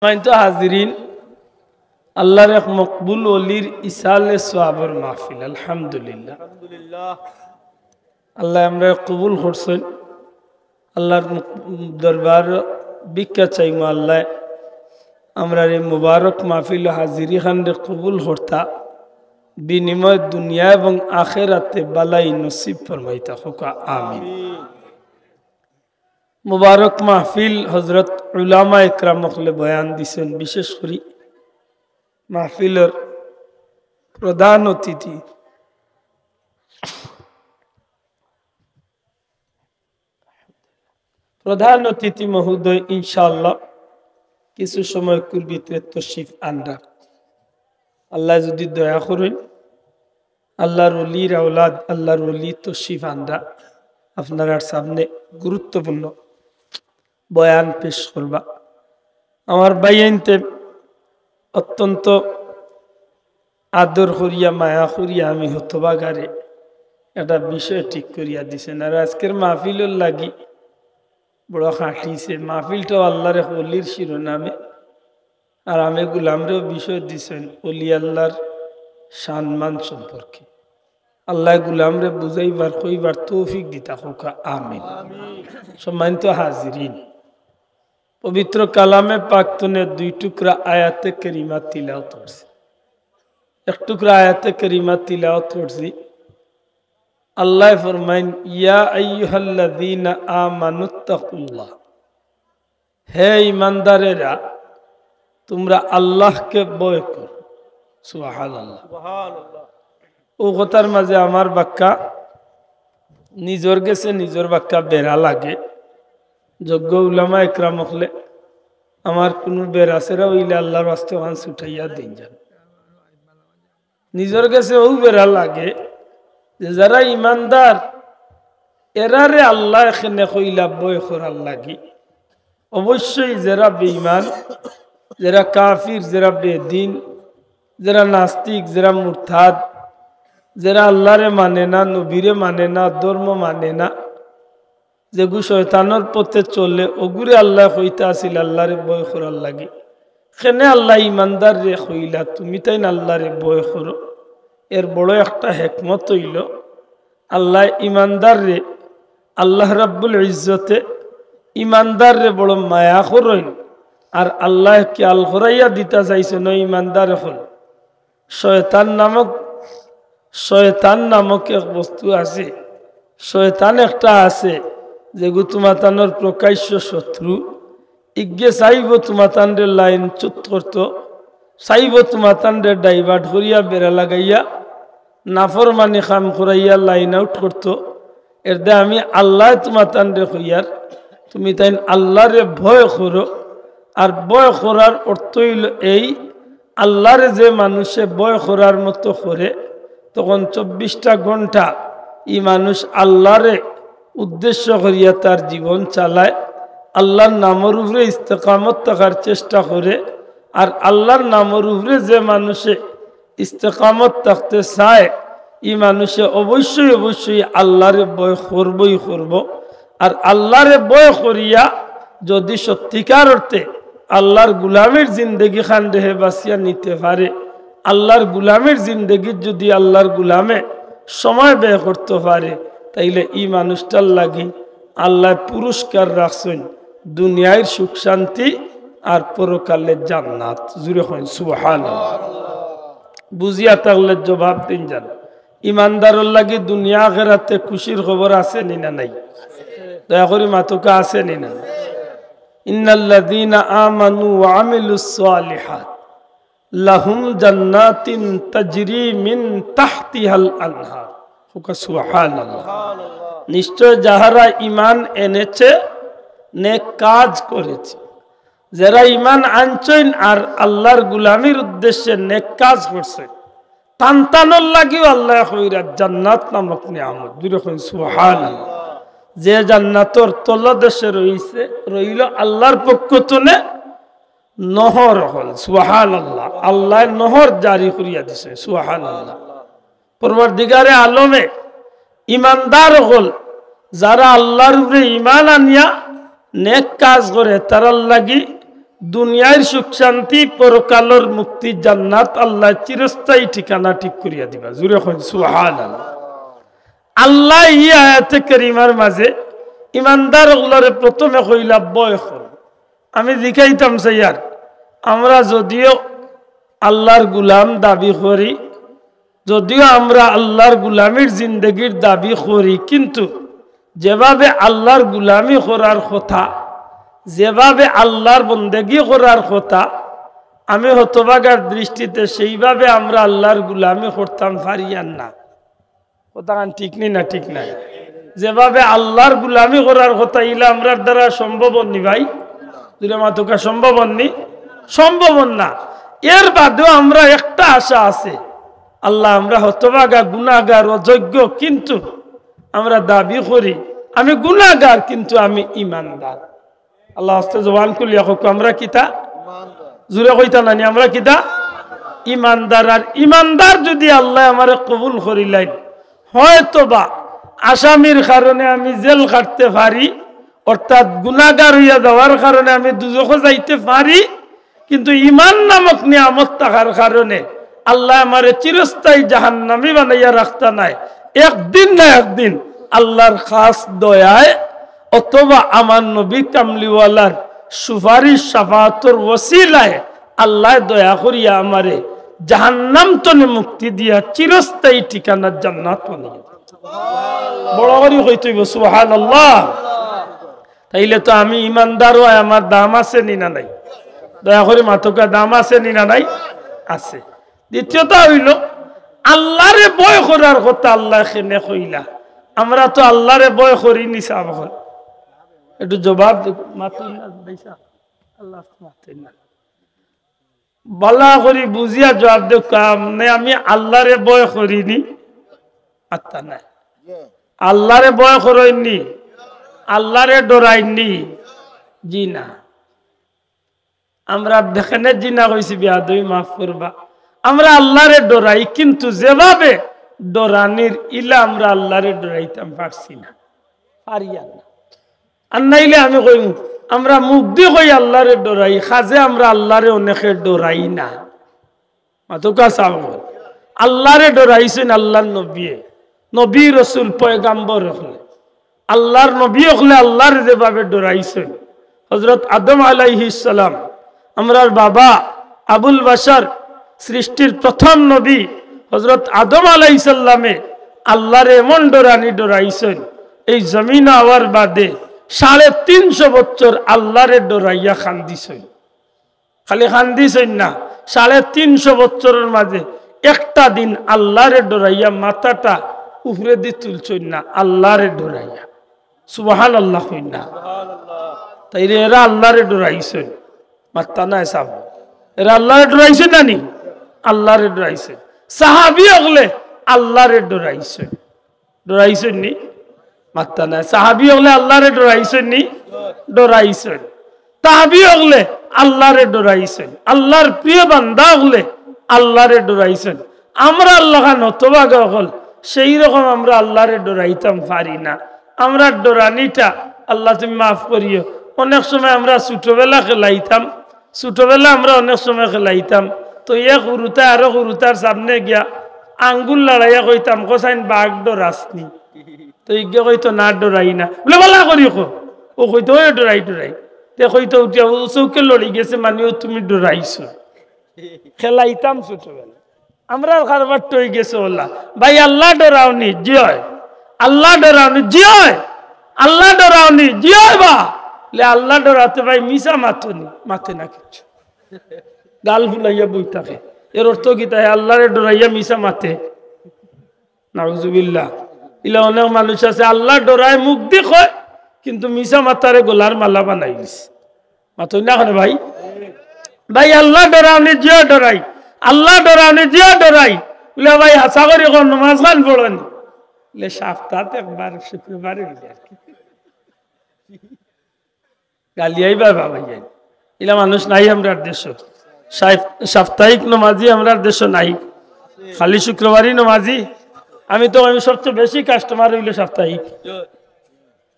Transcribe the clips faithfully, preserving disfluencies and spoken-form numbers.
সম্মানিত হাজিরিন, আল্লাহর এক মকবুল ওলির ইসালে সওয়াবর মাহফিল, আলহামদুলিল্লাহ। আল্লাহ আমরা কবুল করছেন। আল্লাহর মুখ-, দরবার ভিক্ষা চাইমু, আল্লাহ আমরার এই মুবারক মাহফিল হাজিরি খানরে কবুল করতা, বিনিময়ে দুনিয়া এবং আখেরাতে বালাই নসিব ফরমাইতা। কউক্কা আমিন। মুবারক মাহফিল, হজরত উলামা একরাম অকলে বয়ান দিছেন, বিশেষ করি মাহফিলর প্রধান অতিথি, প্রধান অতিথি মহোদয় ইনশাআল্লাহ কিছু সময় কুর ভিতরে তশরিফ আনরা। আল্লাহ যদি দয়া করেন, আল্লাহর ওলির আওলাদ, আল্লাহর ওলি তশরিফ আনরা, আপনারার সামনে গুরুত্বপূর্ণ বয়ান পেশ করবা। আমার ভাইয়াইন্তে অত্যন্ত আদর করিয়া, মায়া করিয়া আমি হতবাগারে একটা বিষয় ঠিক করিয়া দিছেন। আর আজকের মাহফিলর লাগি বড় খাটিছে। মাহফিলটাও আল্লাহর এক ওলির শিরোনামে, আর আমি গুলামরেও বিষয় দিছেন ওলি আল্লাহর সম্মান সম্পর্কে। আল্লাহ গুলামরে বুঝাইবার, কইবার তৌফিক দিতা, কউক্কা আমিন। সম্মানিত হাজিরিন, পবিত্র কালামে পাক তনে দুই টুকরা আয়াতে কারিমা তিলাওয়াত করছি। এক টুকরা আয়াতে কারিমা তিলাওয়াত করছি। আল্লাহ ফরমাইন, "ইয়া আইয়ুহাল্লাযীনা আমানুত্তাকুল্লাহ।" হে ইমানদারেরা, তোমরা আল্লাহকে ভয় করো। সুবহানাল্লাহ। সুবহানাল্লাহ। অউ কথার মাঝে আমার বাক্কা নিজর গেছে নিজর বাক্কা বেড়া লাগে। যোগ্য উলামা একরাম অকলে আমার কুনু বেড়া-সেড়া অইলে আল্লাহর ওয়াস্তে অখান ছুটাইয়া দেইন যান। নিজর গেছে অউ বেড়া লাগে যে যারা ইমানদার, এরারে আল্লাহ এখানে কইলা ভয় করার লাগি। অবশ্যই যেরা বেঈমান, যেরা কাফির, যেরা বেদিন, যেরা নাস্তিক, যেরা মুরতাদ, যেরা আল্লাহরে মানে না, নবীরে মানে না, ধর্ম মানে না, যেগু শয়তানর পথে চলে, অগুরে আল্লাহ কইতা আছিল আল্লাহরে ভয় করার লাগি। কেনে আল্লাহ ইমানদাররে কইলা, "তুমি তাইন আল্লাহরে ভয় করো।" এর বড় একটা হেকমত অইলো, আল্লাহ ইমানদাররে, আল্লাহ রাব্বুল ইজ্জতে ইমানদাররে বড় মায়া করইন। আর আল্লাহ খেয়াল করাইয়া দিতা চাইছইন, ও ইমানদার অকল, শয়তান নামক, শয়তান নামক এক বস্তু আছে, শয়তান একটা আছে, যেগু তুমাতানর প্রকাশ্য শত্রু। ইগে চাইবো তুমাতানরে লাইনচ্যুত করতো, চাইবো তুমাতানরে divert করিয়া বেড়া লাগাইয়া, নাফরমানি কাম করাইয়া line out করতো। এরদে আমি আল্লায় তুমাতানরে কইয়ার, তুমি তাইন আল্লাহরে ভয় করো। আর ভয় করার অর্থ অইলো এই, আল্লাহরে যে মানুষে ভয় করার মতো করে, তখন চব্বিশটা ঘন্টা ই মানুষ আল্লাহরে উদ্দেশ্য করিয়া তার জীবন চালায়, আল্লাহর নামর উপরে ইস্তেকামত থাকার চেষ্টা করে। আর আল্লাহর নামর উপরে যে মানুষে ইস্তেকামত থাকতে চায়, ই মানুষে অবশ্যই অবশ্যই আল্লাহরে ভয় করবোই করবো। আর আল্লাহরে ভয় করিয়া যদি সত্যিকার অর্থে আল্লাহর গুলামির জিন্দেগি খান দেহে বাঁচিয়া নিতে পারে, আল্লাহর গুলামির জিন্দেগিত যদি আল্লাহর গুলামে সময় ব্যয় করতে পারে, তাইলে ই মানুষটার লাগি আল্লাহ পুরস্কার রাখছইন দুনিয়ার সুখ শান্তি আর পরকালে জান্নাত। জুরে কইন সুবহানাল্লাহ। বুঝিয়া থাকলে জবাব দিন যান। ইমানদারর লাগি দুনিয়া আখেরাতে খুশির খবর আছে নি না নাই? দয়া করি মাতুক্কা, আছে নি না? ইন্নাল্লাযীনা আমানু ওয়া আমিলুস সালিহাত লাহুম জান্নাতিন তাজরি মিন তাহতিহাল আনহার। কউক্কা সুবহানাল্লাহ। নিশ্চয় যাহারা ঈমান এনেছে, নেক কাজ করেছে, যেরা ঈমান আনছইন আর আল্লাহর গুলামির উদ্দেশ্যে নেক কাজ করছইন, তান তানর লাগিও আল্লায় কইরা জান্নাত নামক নিয়ামত। জুরে কইন সুবহানাল্লাহ। যে জান্নাতর তলদেশে রইছে, রইলো আল্লাহর পক্ষ তনে নহর অকল। সুবহানাল্লাহ। আল্লায় নহর জারি করিয়া দিছে। সুবহানাল্লাহ। পরওয়ারদিগারে আলমে ইমানদার অকল, যারা আল্লাহর উপরে ইমান আনিয়া নেক কাজ করে, তারার লাগি দুনিয়ার সুখ শান্তি, পরকালর মুক্তি, জান্নাত, আল্লায় চিরস্থায়ী ঠিকানা ঠিক করিয়া দিবা। জুরে কইন সুবহানাল্লাহ। আল্লায় ই আয়াতে কারিমার মাঝে ইমানদার অকলরে প্রথমে কইলা, "ভয় করো।" আমি জিকাইতাম চাইয়ার, আমরা যদিও আল্লার গুলাম দাবি করি, যদিও আমরা আল্লার গুলামির জিন্দেগির দাবি করি, কিন্তু যেভাবে আল্লার গুলামি করার কথা, যেভাবে আল্লার বন্দেগি করার কথা, আমি হতভাগার দৃষ্টিতে সেইভাবে আমরা আল্লার গুলামি করতাম পারিয়ার না। কথাখান ঠিক নি না ঠিক নায়? যেভাবে আল্লার গুলামি করার কথা, ইলা আমরার দ্বারা সম্ভব অর নি ভাই? জুরে মাতউক্কা, সম্ভব অর নি? সম্ভব অর না। এর বাদেও আমরা একটা আশা আছে, আল্লা, আমরা হতভাগা, গুনাগার, অযোগ্য, কিন্তু আমরা দাবি করি আমি গুনাগার, কিন্তু আমি ইমানদার। আল্লা আস্তে জবান খুলিয়া কউক, আমরা কিতা? জুরে কইতা নানি, আমরা কিতা? ইমানদার। আর ইমানদার যুদি আল্লায় আমারে কবুল করিলাইন, হয়তোবা আসামির কারণে আমি জেল খাটতে পারি, অর্থাৎ গুনাগার অইয়া যাওয়ার কারণে আমি দুজখো যাইতে পারি, কিন্তু ইমান নামক নিয়ামত থাকার কারণে আল্লায় আমারে চিরস্থায়ী জাহান্নামী বানাইয়া রাখতা নায়। একদিন না একদিন আল্লার খাস দয়ায় অথবা আমার নবী কামলিওয়ালার সুপারিশ শাফাআতর ওসিলায় আল্লায় দয়া করিয়া আমারে জাহান্নাম তনে মুক্তি দিয়া চিরস্থায়ী ঠিকানা জান্নাত বানাইয়া দিবা। বড় করি কইতে অইবো সুবহানাল্লাহ। তাইলে তো আমি ইমানদার অই, আমার দাম আছে নি না নাই? দয়া করি মাতউক্কা, দাম আছে নি না নাই? আছে। দ্বিতীয়তা অইলো, আল্লারে ভয় করার কথা আল্লায় কেনে কইলা? আমরা তো আল্লারে ভয় করি নি, সাব অকল। একটু জবাব দে, মাতইন না, ভাই সাব। আল্লাহ মাতইন না। ভালা করি বুঝিয়া জবাব দেউক্কা, আপনে আমি আল্লারে ভয় করি নি? মাতইন না। আল্লারে ভয় করইন নি? আল্লারে ডরাইন নি? জি না। আমরা দেখেনে জি না কইছি, বেয়াদবি মাফ করবা। আমরা আল্লারে ডরাই, কিন্তু যেভাবে ডরানির ইলা আমরা আল্লারে ডরাইতাম পারছি না, পারিয়ার না। আর নাইলে আমি কইমু, আমরা মুখদি কই আল্লারে ডরাই, কাজে আমরা আল্লারে অনেকে ডরাই না। মাতউক্কা সাব অকল। আল্লারে ডরাইছইন আল্লার নবিয়ে, নবী, রসুল, পয়গাম্বর অকলে। আল্লার নবী অকলে আল্লারে যেভাবে ডরাইছইন, হযরত আদম আলাইহিস সালাম, আমরার বাবা, আবুল বাশার, সৃষ্টির প্রথম নবী হযরত আদম আলাইহিস সালামে আল্লারে এমন ডরানি ডরাইছইন, এই জমিন আওয়ার বাদে সাড়ে তিনশো বছর আল্লারে ডরাইয়া কান্দিছইন। খালি কান্দিছইন না, সাড়ে তিনশো বছরর মাঝে একটা দিন আল্লারে ডরাইয়া মাথাটা উপরেদি তুলছইন না, আল্লারে ডরাইয়া। সুবহানাল্লাহ কইন না। তাইলে এরা আল্লারে ডরাইছইন, মাতইন না সাব। এরা আল্লারে ডরাইছইন না নি? আল্লারে ডরাইছইন। সাহাবী অকলে আল্লারে ডরাইছইন। ডরাইছইন নি? মাতইন না। সাহাবী অকলে আল্লারে ডরাইছইন নি? ডরাইছইন। তাবি অকলে আল্লারে ডরাইছইন, আল্লার প্রিয় বান্দা অকলে আল্লারে ডরাইছইন। আমরা আল্লাহ খান হতভাগা অকল, সেই রকম আমরা আল্লারে ডরাইতাম পারি না। আমরা ডরানিটা, আল্লাহ তুমি মাফ করিও, অনেক সময় আমরা ছোটবেলা খেলাইতাম, ছোটবেলা আমরা অনেক সময় খেলাইতাম, তো এক হুরুতায় আরো হুরুতার সামনে গিয়া আঙ্গুল লড়াইয়া কইতাম, "কসাইন বাঘ ডরাসনি?" তো ইগে কইতো, "না, ডরাই না।" বলে, "ভালা করি কো।" ও কইতো, "ওই ডরাই, ডরাই।" তে কইতো উঠিয়া, "ও চউখে লড়ি গেছে, মানে ও তুমি ডরাইছো।" খেলাইতাম ছোটবেলা। আমরার কারবারটা অই গেছে অলা। ভাই, আল্লাহ ডরাওনি? জি অয়। আল্লাহ ডরাওনি? জি অয়। আল্লাহ ডরাওনি? জি অয় বা। লে আল্লাহ ডরাতে ভাই মিছা মাতনি, মাতে না কিচ্ছু। গাল ফুলাইয়া বই থাকে। এর অর্থ কিতা? হে আল্লারে ডরাইয়া মিছা মাতে। নাউজুবিল্লাহ। ইলা অনেক মানুষ আছে, আল্লাহ ডরায়, মুখদি কয়, কিন্তু মিছা মাতারে গলার মালা বানাই দিছে। মাতইন না কেনে ভাই? ভাই, আল্লাহ ডরাওনি? জি অয় ডরাই। আল্লাহ ডরাওনি? জি অয় ডরাই। বলে, "ভাই, হাছা করি কও, নমাজ খান পড়নি?" বলে, "সপ্তাহত একবার, শুক্রবারে অইলে আর কি।" গালিয়াইবা বাবা, ইলা মানুষ নাই আমরার দেশো। সাপ-, সাপ্তাহিক নমাজি আমরার দেশো নাই, খালি শুক্রবারই নমাজি। আমি তো, আমি সবচেয়ে বেশি কাস্টমার অইলো সাপ্তাহিক।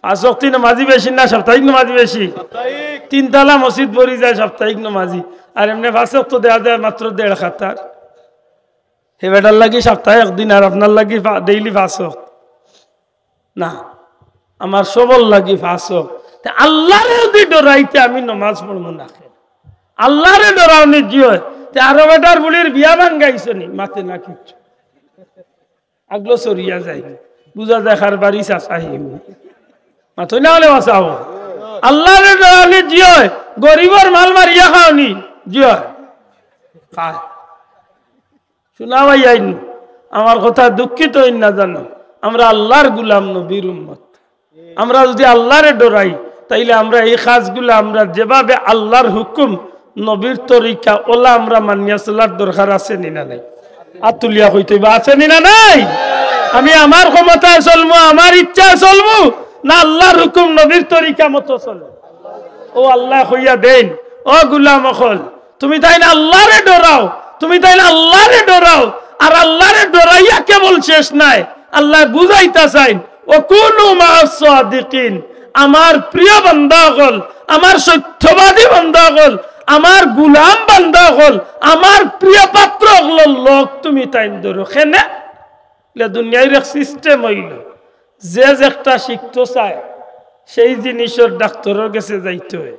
পাঁচ ওয়াক্ত নমাজি বেশি না সাপ্তাহিক নমাজি বেশি? তিনতলা মসজিদ ভরি যায় সাপ্তাহিক নমাজি, আর এমনে পাঁচ ওয়াক্ত দেওয়া যায় মাত্র দেড় কাতার। হে বেটার লাগি সাপ্তাহে একদিন, আর আপনার লাগি ডেইলি পাঁচ ওয়াক্ত না, আমার সবর লাগি পাঁচ ওয়াক্ত। তে আল্লাহরে যদি ডরাইতে আমি নমাজ পড়মু না কেনে? আল্লাহরে ডরাওনি জি অয়, তে আরো বেটার বুড়ির বিয়া ভাঙ্গাইছো নি, মাতে না কিচ্ছু। আগলো সরিয়া যাই, বুঝা যায় কার বাড়ি চাচা হিউ। মাতই না হলে বাঁচাও। আল্লাহরে ডরাওনি জি অয়, গরিবর মাল মারিয়া খাওনি জি অয়। খায়। শোনা ভাই আইন, আমার কথা দুঃখিত হইন না জানো, আমরা আল্লাহর গুলাম, নবীর উম্মত। আমরা যদি আল্লাহরে ডরাই, তাইলে আমরা এই কাজগুলা, আমরা যেভাবে আল্লাহর হুকুম, নবীর তরিকা, ওলা আমরা মানিয়া চলার দরকার আছে নি না নাই? আর তুলিয়া কইতে হইবা, আছে নি না নাই? আমি আমার ক্ষমতায় চলমু, আমার ইচ্ছায় চলমু, না আল্লাহর হুকুম, নবীর তরিকা মতো চলমু? ও আল্লাহ কইয়া দেন, ও গুলাম অকল, তুমি তাইন আল্লাহরে ডরাও, তুমি তাইন আল্লাহরে ডরাও। আর আল্লাহরে ডরাইয়া কেবল শেষ নাই, আল্লাহ বুঝাইতা চাইন, "ওয়া কুনু মা'আস সাদিকিন।" আমার প্রিয় বান্দা অকল, আমার সত্যবাদী বান্দা অকল, আমার গুলাম বান্দা অকল, আমার প্রিয় পাত্র অকলর লগ তুমি তাইন ধরো। কেনে? ইলা দুনিয়ার এক সিস্টেম অইল, যে যেটা শিখতো চায়, সেই জিনিসর ডাক্তারর গেছে যাইতো অয়।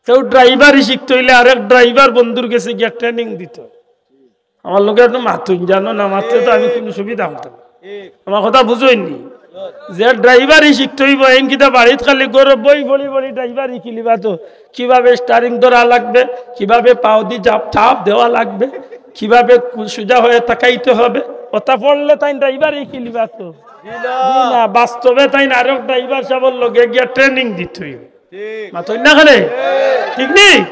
কেউ ড্রাইভারি শিখতে হইলে আরেক ড্রাইভার বন্ধুর গেছে গিয়া ট্রেনিং দিত। আমার লগে একটু মাতুন, জানো না, মাততে তো আমি কোনো সুবিধা হতো না। আমার কথা বুঝইনি? যে ড্রাইভারি শিখতে হইব, এন কিতা বাড়িত খালি গরব বই বলি বলি ড্রাইভারি কিলিবা তো, কিভাবে স্টারিং ধরা লাগবে, কিভাবে পাও দি জাপ টাপ দেওয়া লাগবে, কিভাবে কু-, সোজা হয়ে তাকাইতে হবে, ওটা পড়লে তাই ড্রাইভারি কিলিবা তো। জি না, বাস্তবে তাই আরেক ড্রাইভার সাহেবর লগে গিয়া ট্রেনিং দিতে হইব। মাতই না কেনে? ঠিক নি?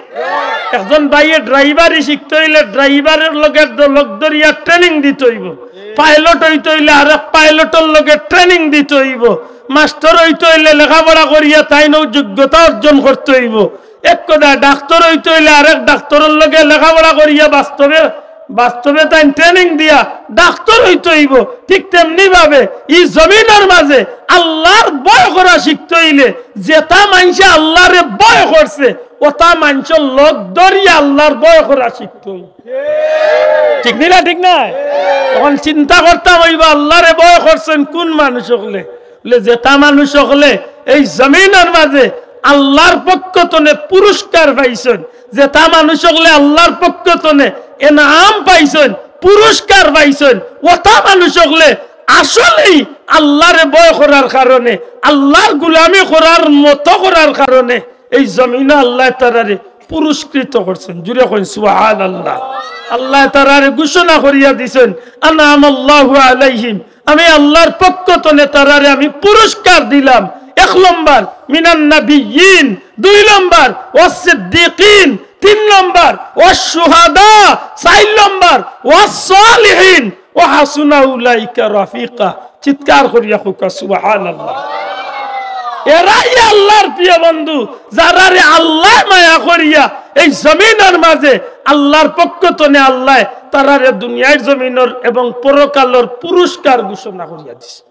একজন ভাইয়ে ড্রাইভারি শিখতে হইলে ড্রাইভারর লগে দ-, লগ ধরিয়া ট্রেনিং দিতে হইব। পাইলট হইতে হইলে আরেক পাইলটর লগে ট্রেনিং দিতে হইব। মাস্টার হইতে হইলে লেখাপড়া করিয়া তাইনও যোগ্যতা অর্জন করতে হইব। এক কথা, ডাক্তার হইতে হইলে আরেক ডাক্তারর লগে লেখাপড়া করিয়া বাস্তবে, বাস্তবে তাই ট্রেনিং দিয়া ডাক্তার হইতে হইব। ঠিক তেমনি ভাবে ই জমিনর মাঝে আল্লাহর ভয় করা শিখতে হইলে যেটা মানষে আল্লাহরে ভয় করছে, ওটা মানষর লগ ধরিয়া আল্লাহর ভয় করা শিখতে হইব। ঠিক নি না? ঠিক না? এখন চিন্তা করতাম হইব, আল্লাহরে ভয় করছেন কোন মানুষ অকলে? বলে, যেটা মানুষ অকলে এই জমিনর মাঝে আল্লাহর পক্ষ তনে পুরস্কার পাইছেন, যেটা মানুষ অকলে আল্লাহর পক্ষ তনে এনাম পাইছেন, পুরস্কার পাইছেন, ওটা মানুষ অকলে আসলেই আল্লাহরে ভয় করার কারণে, আল্লাহর গুলামি করার মতো করার কারণে এই জমিনে আল্লাহ তারারে পুরস্কৃত করছেন। জুরে কইন সুবহানাল্লাহ। আল্লাহ তারারে ঘোষণা করিয়া দিছেন, "আনআমাল্লাহু আলাইহিম", আমি আল্লাহর পক্ষ তনে তারারে আমি পুরস্কার দিলাম। এক নম্বর মিনান নাবিয়্যিন, দুই নম্বর ওয়াস সিদ্দিকিন, তিন নম্বর ওয়াস শুহাদা, চার নম্বর ওয়াস সালিহিন, ওয়া হাসুনা উলাইকা রাফিকা। চিৎকার করিয়া কউক্কা সুবহানাল্লাহ। এরাই আল্লাহর প্রিয় বন্ধু, যারারে আল্লাহ মায়া করিয়া এই জমিনর মাঝে আল্লাহর পক্ষ তনে আল্লাহ তারারে দুনিয়ার জমিনর এবং পরকালর পুরস্কার ঘোষণা করিয়া দিছে।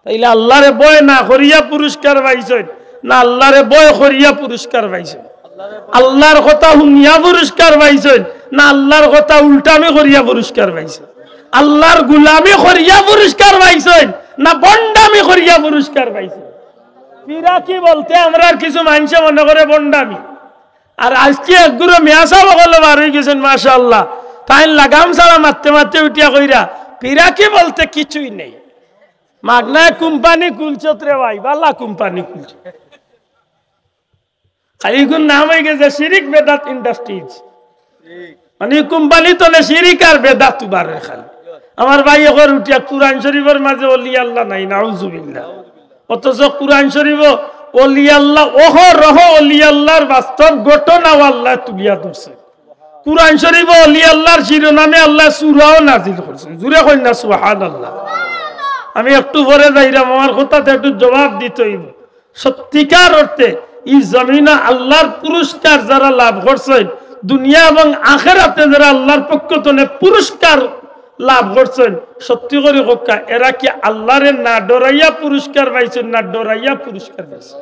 তাইলে আল্লাহরে ভয় না করিয়া পুরস্কার পাইছইন, না আল্লাহরে ভয় করিয়া পুরস্কার পাইছইন? আল্লাহর কথা হুনিয়া পুরস্কার পাইছইন, না আল্লাহর কথা উল্টামি করিয়া পুরস্কার পাইছইন? আল্লাহর গুলামি করিয়া পুরস্কার পাইছইন, না ভন্ডামি করিয়া পুরস্কার পাইছইন? ফিরাকি বলতে আমরার কিছু মানষে মনে করে ভন্ডামি। আর আইজকে এক গুরু মিয়া সাব অকল বার অইগেছইন, মাশাআল্লাহ। তাইন লাগাম ছাড়া মাততে মাততে উঠিয়া কইরা, ফিরাকি বলতে কিছুই নেই। মাগনায় কোম্পানি খুলছত রে ভাই, বালা কোম্পানি খুলছত। খালি ইগুর নাম অইগেছে শিরিক বেদাত ইন্ডাস্ট্রিজ। মানে, ই কোম্পানি তনে শিরিক আর বেদাত উবারে খালি। আমার ভাইয়ে কর উঠিয়া কুরআন শরীফর মাঝে অলি আল্লাহ নাই, নাউজুবিল্লাহ। অথচ কুরআন শরীফো অলি আল্লাহ, অহরহ অলি আল্লাহর বাস্তব ঘটনাও আল্লায় তুলিয়া ধরছে। কুরআন শরীফো অলি আল্লাহর শিরোনামে আল্লায় সূরাও নাজিল করছেন। জুরে কইন না সুবহানাল্লাহ। আমি একটু পরে যাইরাম, আমার কথাতে একটু জবাব দিতে অইব। সত্যিকার অর্থে ই জমিনো আল্লাহর পুরস্কার যারা লাভ করছইন, দুনিয়া এবং আখেরাতে যারা আল্লাহর পক্ষ তনে পুরস্কার লাভ করছইন, সত্যি করি কউক্কা, এরা কি আল্লারে না ডরাইয়া পুরস্কার পাইছইন, না ডরাইয়া পুরস্কার পাইছইন?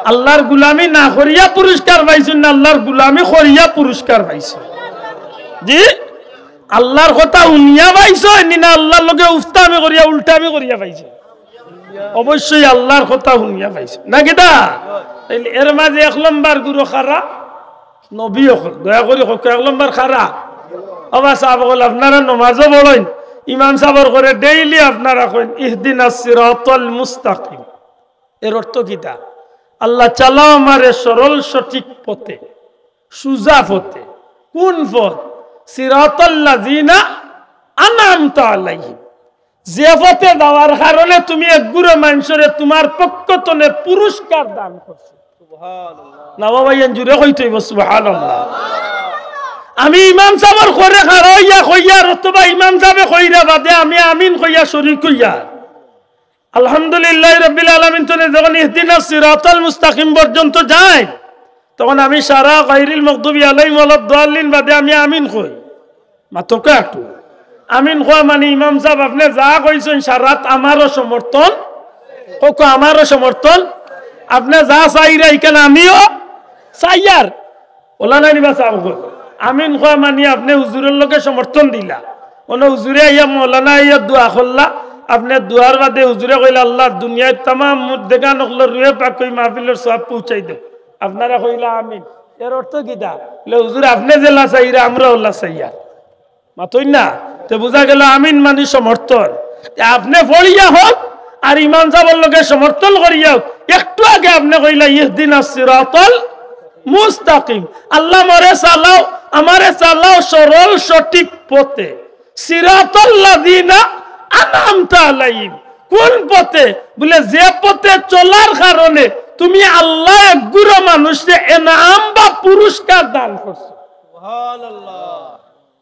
আল্লার গুলামি না করিয়া পুরস্কার পাইছইন, না আল্লার গুলামি করিয়া পুরস্কার পাইছইন? জি, আল্লার কথা হুনিয়া পাইছইন নি, না আল্লার লগে উফতামি করিয়া, উল্টামি করিয়া পাইছইন? অবশ্যই আল্লার কথা হুনিয়া পাইছইন, না কিতা? তাইলে এর মাঝে এক নম্বর গুরু কারা? নবী অকল। দয়া করি কউক্কা, এক নম্বর কারা? ও বা সাব অকল, আপনারা নমাজও পড়ইন, ইমাম সাবর ঘরে ডেইলি আপনারা কইন, "ইহদিনাস সিরাতাল মুস্তাকিম।" এর অর্থ কিতা? আল্লাহ, চালাও আমারে সরল সঠিক পথে, সুজা পথে। কোন পথ? সিরাতাল্লাযিনা আনআমতা আলাইহিম। যে পথে যাওয়ার কারণে তুমি একগুরে মানষরে তুমার পক্ষ তনে পুরস্কার দান করছো। না বাবা, ইয়ান জুরে কইতে অইবো, সুবহানাল্লাহ। আমি ইমাম সাবর ঘরে খাড়া অইয়া কইয়ার অথবা ইমাম সাবে কইরা বাদে আমি আমিন কইয়া শরিক অইয়ার। আলহামদুলিল্লাহি রাব্বিল আলামিন তনে যখন ইহদিনাস সিরাতাল মুস্তাকিম পর্যন্ত যায়, তখন আমি সারা গায়রিল মাগদুবি আলাইহিম ওয়ালাদ দাল্লিন বাদে আমি আমিন কই। মাতউক্কা একটু। আমিন কওয়া মানি ইমাম সাব আপনে যা কইছইন সারাত আমারও সমর্থন, কউক্কা আমারও সমর্থন, আপনে যা চাইরা ইখান আমিও চাইয়ার। অলা নায় নি বা সাব অকল? আমিন কওয়া মানি আপনে হুজুরর লগে সমর্থন দিলা। অনো হুজুরে আইয়া, মৌলানা আইয়া দোয়া করলা, আপনে দোয়ার বাদে হুজুরে কইলা, "আল্লাহ, দুনিয়ার তামাম মুর্দেগান অকলর রুহে পাক অউ মাহফিলর সওয়াব পৌঁছাই দেও।" আপনারা কইলা, "আমিন।" এর অর্থ কিতা? বলে, "হুজুর, আপনে যেলা চাইরা, আমরাও অলা চাইয়ার।" মাতইন না? তে বুঝা গেল আমিন মানি সমর্থন। তে আপনে পড়িয়া কউক, আর ইমাম সাবর লগে সমর্থন করিয়া কউক। একটু আগে আপনে কইলা, "ইহদিনাস সিরাতাল মুস্তাকিম।" আল্লাহ, আমারে চালাও, আমারে চালাও সরল সঠিক পথে। সিরাতাল্লাযিনা আনআমতা আলাইহিম। কোন পথে? বলে, যে পথে চলার কারণে তুমি আল্লাহ একগুরে মানষরে এনাম বা পুরস্কার দান করছো। সুবহানাল্লাহ।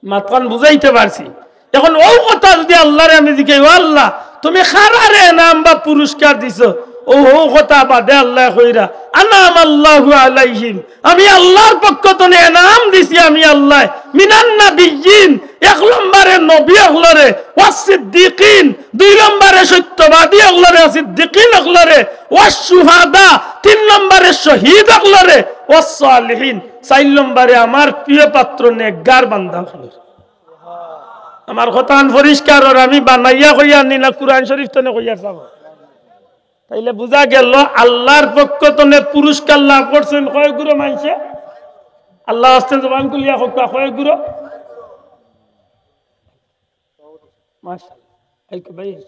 মাতখান বুঝাইতে পারছি? এখন অউ কথা যুদি আল্লারে আমি জিকাই, "ও আল্লাহ, তুমি কারারে এনাম বা পুরস্কার দিছো?" অউ, অউ কথা বাদে আল্লায় কইরা, "আনআমাল্লাহু আলাইহিম।" আমি আল্লার পক্ষ তনে এনাম দিছি আমি আল্লায়। মিনান নাবিয়্যিন, এক নম্বরে নবী অকলরে, ওয়াস সিদ্দিকিন, দুই নম্বরে সত্যবাদী অকলরে, সিদ্দিকিন অকলরে, ওয়াস শুহাদা, তিন নম্বরে শহীদ অকলরে, ওয়াস সালিহিন, চাইর নম্বরে আমার প্রিয় পাত্র নেককার বান্দা অকলরে। আমার কথাখান পরিষ্কার অর, আমি বানাইয়া কইয়ার নি না কুরআন শরীফ তনে কইয়ার চাবো? তাইলে বুঝা গেল আল্লার পক্ষ তনে পুরস্কার লাভ করছইন কয়গুরে মানষে? আল্লার ওয়াস্তে জবান খুলিয়া কউক্কা, কয়গুরে? মাশাআল্লাহ। এই কো ভাই।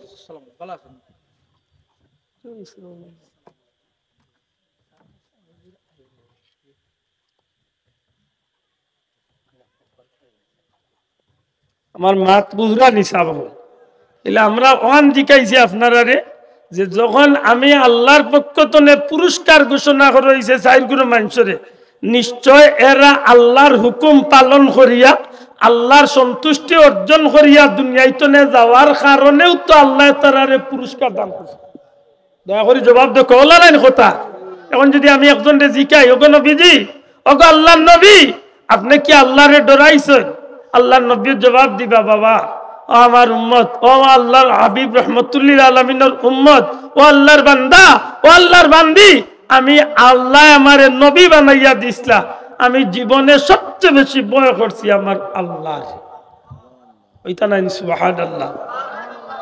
আমার মাত বুঝরা নি সাব অকল? ইলা আমরা অখান জিকাইছি আপনারারে যে যখন আমি আল্লার পক্ষ তনে পুরস্কার ঘোষণা করা অইছে চাইরগুরে মানষরে, নিশ্চয় এরা আল্লার হুকুম পালন করিয়া, আল্লার সন্তুষ্টি অর্জন করিয়া দুনিয়াইতনে যাওয়ার কারণেউ তো আল্লায় তারারে পুরস্কার দান করছে। দয়া করি জবাব দেও, কওলা নায় নি কথা? এখন যুদি আমি একজনরে জিকাই, "ওগো নবীজি, ওগো আল্লার নবী, আপনে কি আল্লারে ডরাইছইন?" আল্লার নবীয়ে জবাব দিবা, "বাবা, ও আমার উম্মত, ও আল্লার হাবিব রহমতুল্লিল আলামিনর উম্মত, ও আল্লার বান্দা, ও আল্লার বান্দি, আমি আল্লায় আমারে নবী বানাইয়া দিছলা, আমি জীবনে সবচে বেশি ভয় করছি আমার আল্লারে।" অইতা নায় নি সুবহানাল্লাহ?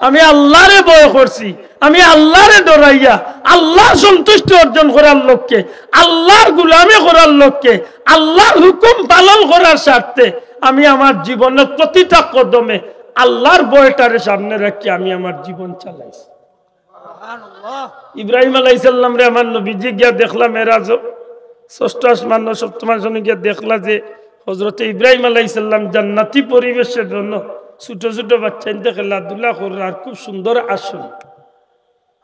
আমি আল্লারে ভয় করছি, আমি আল্লারে ডরাইয়া, আল্লার সন্তুষ্টি অর্জন করার লক্ষ্যে, আল্লার গুলামি করার লক্ষ্যে, আল্লার হুকুম পালন করার স্বার্থে আমি আমার জীবনর প্রতিটা কদমে আল্লার ভয়টারে সামনে রাখি আমি আমার জীবন চালাইছি। ইব্রাহিম আলাইহিস সালামরে আমার নবীজি গিয়া দেখলা মেরাজো, ষষ্ঠ আসমান, সপ্তম আসমানো গিয়া দেখলা যে হযরতে ইব্রাহিম আলাইহিস সালাম জান্নাতি পরিবেশর জন্য ছোট ছোট বাচ্চাইন্তে খেলাধুলা কররা আর খুব সুন্দর আসন।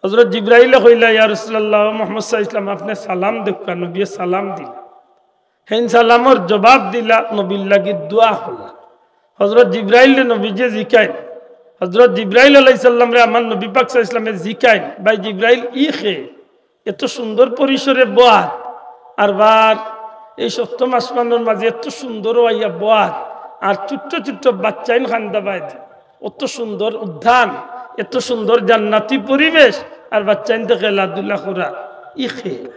হযরত জিব্রাইলে কইলা, "ইয়া রাসূলুল্লাহ, ও মুহাম্মদ সাল্লাল্লাহু আলাইহি ওয়াসাল্লাম, আপনে সালাম দেউক্কা।" নবীয়ে সালাম দিলা। হেইন সালামর জবাব দিলা, নবীর লাগি দোয়া করলা। হযরত জিব্রাইলরে নবীজিয়ে জিকাইন, হযরত জিব্রাইল আলাইহিস সালামরে আমার নবী পাক সাল্লাল্লাহু আলাইহি ওয়াসাল্লামে জিকাইন, "ভাই জিব্রাইল, ই কে? এত সুন্দর পরিসরে বওয়াত, আর বার এই সপ্তম আসমানর মাঝে এত সুন্দর অইয়া বওয়াত, আর ছোট্ট ছোট্ট বাচ্চাইন কান্দা বায় দি।" অত সুন্দর উদ্যান, এত সুন্দর জান্নাতি পরিবেশ, আর বাচ্চাইন্তে খেলাধুলা করা, ই খে।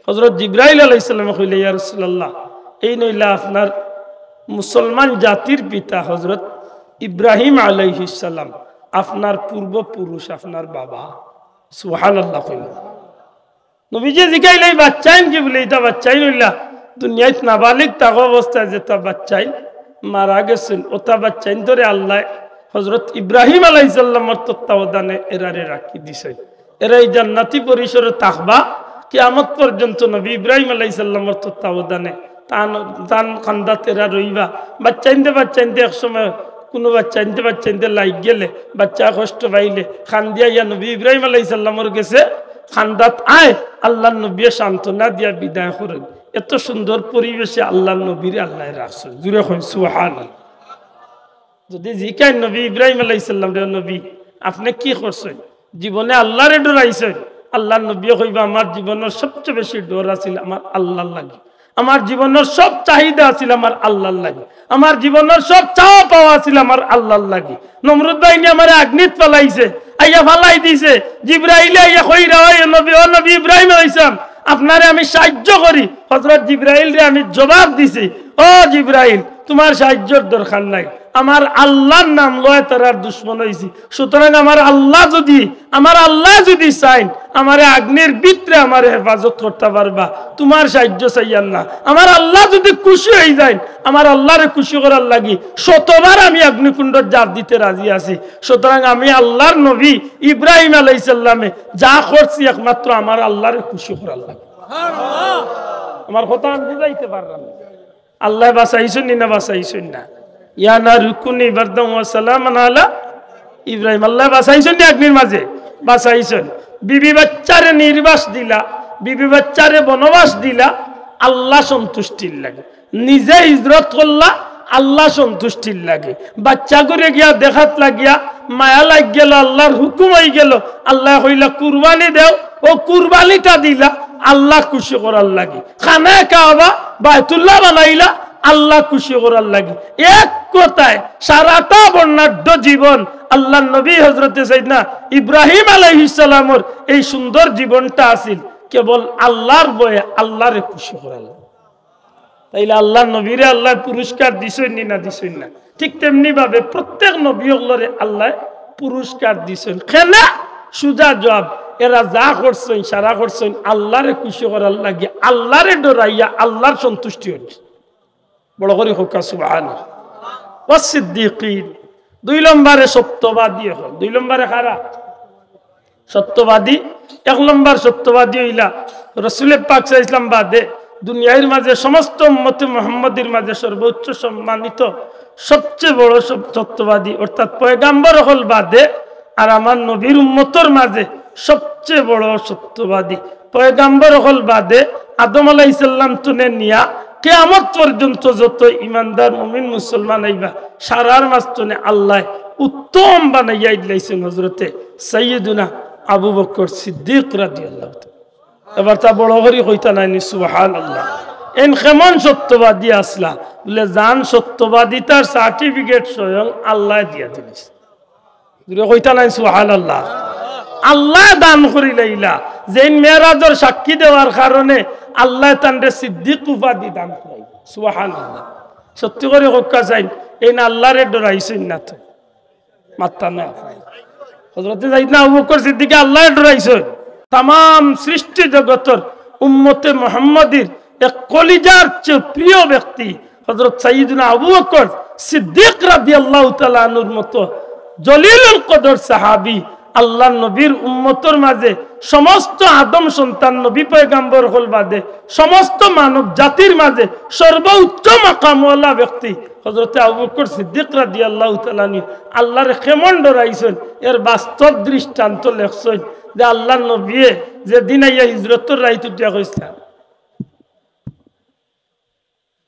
হযরত জিব্রাইল আলাইহিস সালামে কইলা, "ইয়া রাসূলুল্লাহ, এইন অইলা আপনার মুসলমান জাতির পিতা হযরত ইব্রাহিম আলাইহিস সালাম, আপনার পূর্বপুরুষ, আপনার বাবা।" সুবহানাল্লাহ কইলা। নবীজি জিগাইলা, "ই বাচ্চাইন কিতা?" বুলে, "ইতা বাচ্চাইন অইলা দুনিয়াত নাবালিগ থাকা অবস্থায় যেতা বাচ্চাইন মারা গেছইন, অতা বাচ্চাইন্তরে আল্লায় হযরত ইব্রাহিম আলাইহিস সালামর তত্ত্বাবধানে এরারে রাখি দিছইন। এরা ই জান্নাতি পরিসরো থাকবা, কিয়ামত পর্যন্ত নবী ইব্রাহিম আলাইহিস সালামর তত্ত্বাবধানে তান, তান কান্দাত এরা রইবা।" বাচ্চাইন্তে, বাচ্চাইন্তে এক সময় কুনু বাচ্চাইন্তে, বাচ্চাইন্তে লাগি গেলে, বাচ্চায় কষ্ট পাইলে, কান্দিয়া ইয়া নবী ইব্রাহিম আলাইহিস সালামর গেছে কান্দাত আয়, আল্লার নবীয়ে সান্ত্বনা দিয়া বিদায় করইন। এত সুন্দর পরিবেশে আল্লার নবীরে আল্লায় রাখছইন। জুরে কইন সুবহানাল্লাহ। যদি জিকাইন নবী ইব্রাহিম আলাইহিস সালামরে, "নবী, আপনে কি করছইন? জীবনে আল্লারে ডরাইছইন?" আল্লার নবীয়ে কইবা, "আমার জীবনর সবচে বেশি ডর আছিল আমার আল্লার লাগি।" আমার জীবনর সব চাহিদা আছিল আমার আল্লার লাগি, আমার জীবনর সব চাওয়া পাওয়া আছিল আমার আল্লার লাগি। নমরুদ বাহিনীয়ে আমারে আগ্নিত ফালাইছে, আইয়া ফালাই দিছে। জিব্রাইলে আইয়া কইরা, "ওই নবী, ও নবী ইব্রাহিম আলাইহিস সালাম, আপনারে আমি সাহায্য করি।" হযরত জিব্রাইলরে আমি জবাব দিছি, "ও জিব্রাইল, তুমার সাহায্যর দরকার নাই, আমার আল্লার নাম লইয়া তারার দুশমন অইছি।" সুতরাং আমার আল্লা যুদি, আমার আল্লায় যুদি চাইন, আমারে আগ্নির ভিতরে আমারে হেফাজত করতা পারবা, তুমার সাহায্য চাইয়ার না। আমার আল্লা যুদি খুশি অইযাইন, আমার আল্লারে খুশি করার লাগি শতবার আমি আগ্নিকুণ্ডত ঝাঁপ দিতে রাজি আছি। সুতরাং আমি আল্লার নবী ইব্রাহিম আলাইহিস সালামে যা করছি একমাত্র আমার আল্লারে খুশি করার লাগি। আমার কথা আমি বুঝাইতে পারলাম না? আল্লায় বাঁচাইছইন নি না বাঁচাইছইন না? ইয়া নারু কুনি বারদান ওয়া সালামান আলা ইব্রাহিম। আল্লায় বাঁচাইছইন নি আগ্নির মাঝে? বাঁচাইছইন। বিবি বাচ্চারে নির্বাস দিলা, বিবি বাচ্চারে বনবাস দিলা, আল্লা সন্তুষ্টির লাগি। নিজে হিজরত করলা আল্লা সন্তুষ্টির লাগি। বাচ্চাগুরে গিয়া দেখাত লাগিয়া মায়া লাগি গেল, আল্লার হুকুম অইগেল, আল্লায় কইলা, "কুরবানি দেও।" অউ কুরবানিটা দিলা আল্লা খুশি করার লাগি। খানায়ে কাবা, বায়তুল্লাহ বানাইলা আল্লা খুশি করার লাগি। এক কথায় সারাটা বর্ণাঢ্য জীবন আল্লার নবী হযরতে সাইয়েদনা ইব্রাহিম আলাইহিস সালামর এই সুন্দর জীবনটা আছিল কেবল আল্লার ভয়ে, আল্লারে খুশি করার লাগি। তাইলে আল্লার নবীরে আল্লায় পুরস্কার দিছইন নি না দিছইন না? ঠিক তেমনি ভাবে প্রত্যেক নবী অকলরে আল্লায় পুরস্কার দিছইন। কেনে? সুজা জবাব, এরা যা করছইন, সারা করছইন আল্লারে খুশি করার লাগি, আল্লারে ডরাইয়া, আল্লার সন্তুষ্টি অইল। বড় করি কউক্কা সুবহানাল্লাহ। ওয়াসসিদ্দিকিন। দুই নম্বরে সত্যবাদী অকল। দুই নম্বরে কারা? সত্যবাদী। এক নম্বর সত্যবাদী অইলা রসুলে পাক সাল্লাল্লাহু আলাইহি ওয়াসাল্লাম বাদে দুনিয়ার মাঝে সমস্ত উম্মতে মুহাম্মদীর মাঝে সর্বোচ্চ সম্মানিত, সবচেয়ে বড় সব-, সত্যবাদী, অর্থাৎ পয়গাম্বর অকল বাদে আর আমার নবীর উম্মতর মাঝে সবচেয়ে বড় সত্যবাদী। পয়গাম্বর অকল বাদে আদম আলাইহিস সালাম তনে নিয়া কিয়ামত পর্যন্ত যত ইমানদার মুমিন মুসলমান আইবা, সারার মাঝ তনে আল্লায় উত্তম বানাইয়া দিলাইছইন হযরতে সাইয়্যিদুনা আবু বকর সিদ্দিক রাদিয়াল্লাহু তাআলা। এবার তা বড় করি কইতা নায় নি, সুবহানাল্লাহ। এইন কেমন সত্যবাদী আছলা? বুলে, যান সত্যবাদিতার certificate স্বয়ং আল্লায় দিয়া দিলাইছইন। জুরে কইতা নায় নি, সুবহানাল্লাহ। আল্লায় দান করিলাইলা, যেইন মেরাজর সাক্ষী দেওয়ার কারণে আল্লায় তানরে সিদ্দিক উপাধি দান করাইলা। সুবহানাল্লাহ। সত্যি করি কউক্কা চাইন, এইন আল্লারে ডরাইছইন না তো? মাত্তা না। হযরতে সাইয়্যিদনা আবু বকর সিদ্দিকে আল্লারে ডরাইছইন। তামাম সৃষ্টি জগতর উম্মতে মুহাম্মদীর এক কলিজার চেয়ে প্রিয় ব্যক্তি হযরত সাইয়্যিদুনা আবু বকর সিদ্দিক রাদিয়াল্লাহু তাআলা আনহুর মতো জলিলুল কদর সাহাবী, আল্লার নবীর উম্মতর মাঝে, সমস্ত আদম সন্তান নবী পয়গাম্বর অকল বাদে সমস্ত মানব জাতির মাঝে সর্বোচ্চ মাকামওয়ালা ব্যক্তি হযরতে আবু বকর সিদ্দিক রাদিয়াল্লাহু তাআলা আনহু আল্লারে কেমন ডরাইছইন, এর বাস্তব দৃষ্টান্ত লেখছইন যে আল্লার নবীয়ে যেদিন আইয়া হিজরতর রাইত উঠিয়া কইছলা,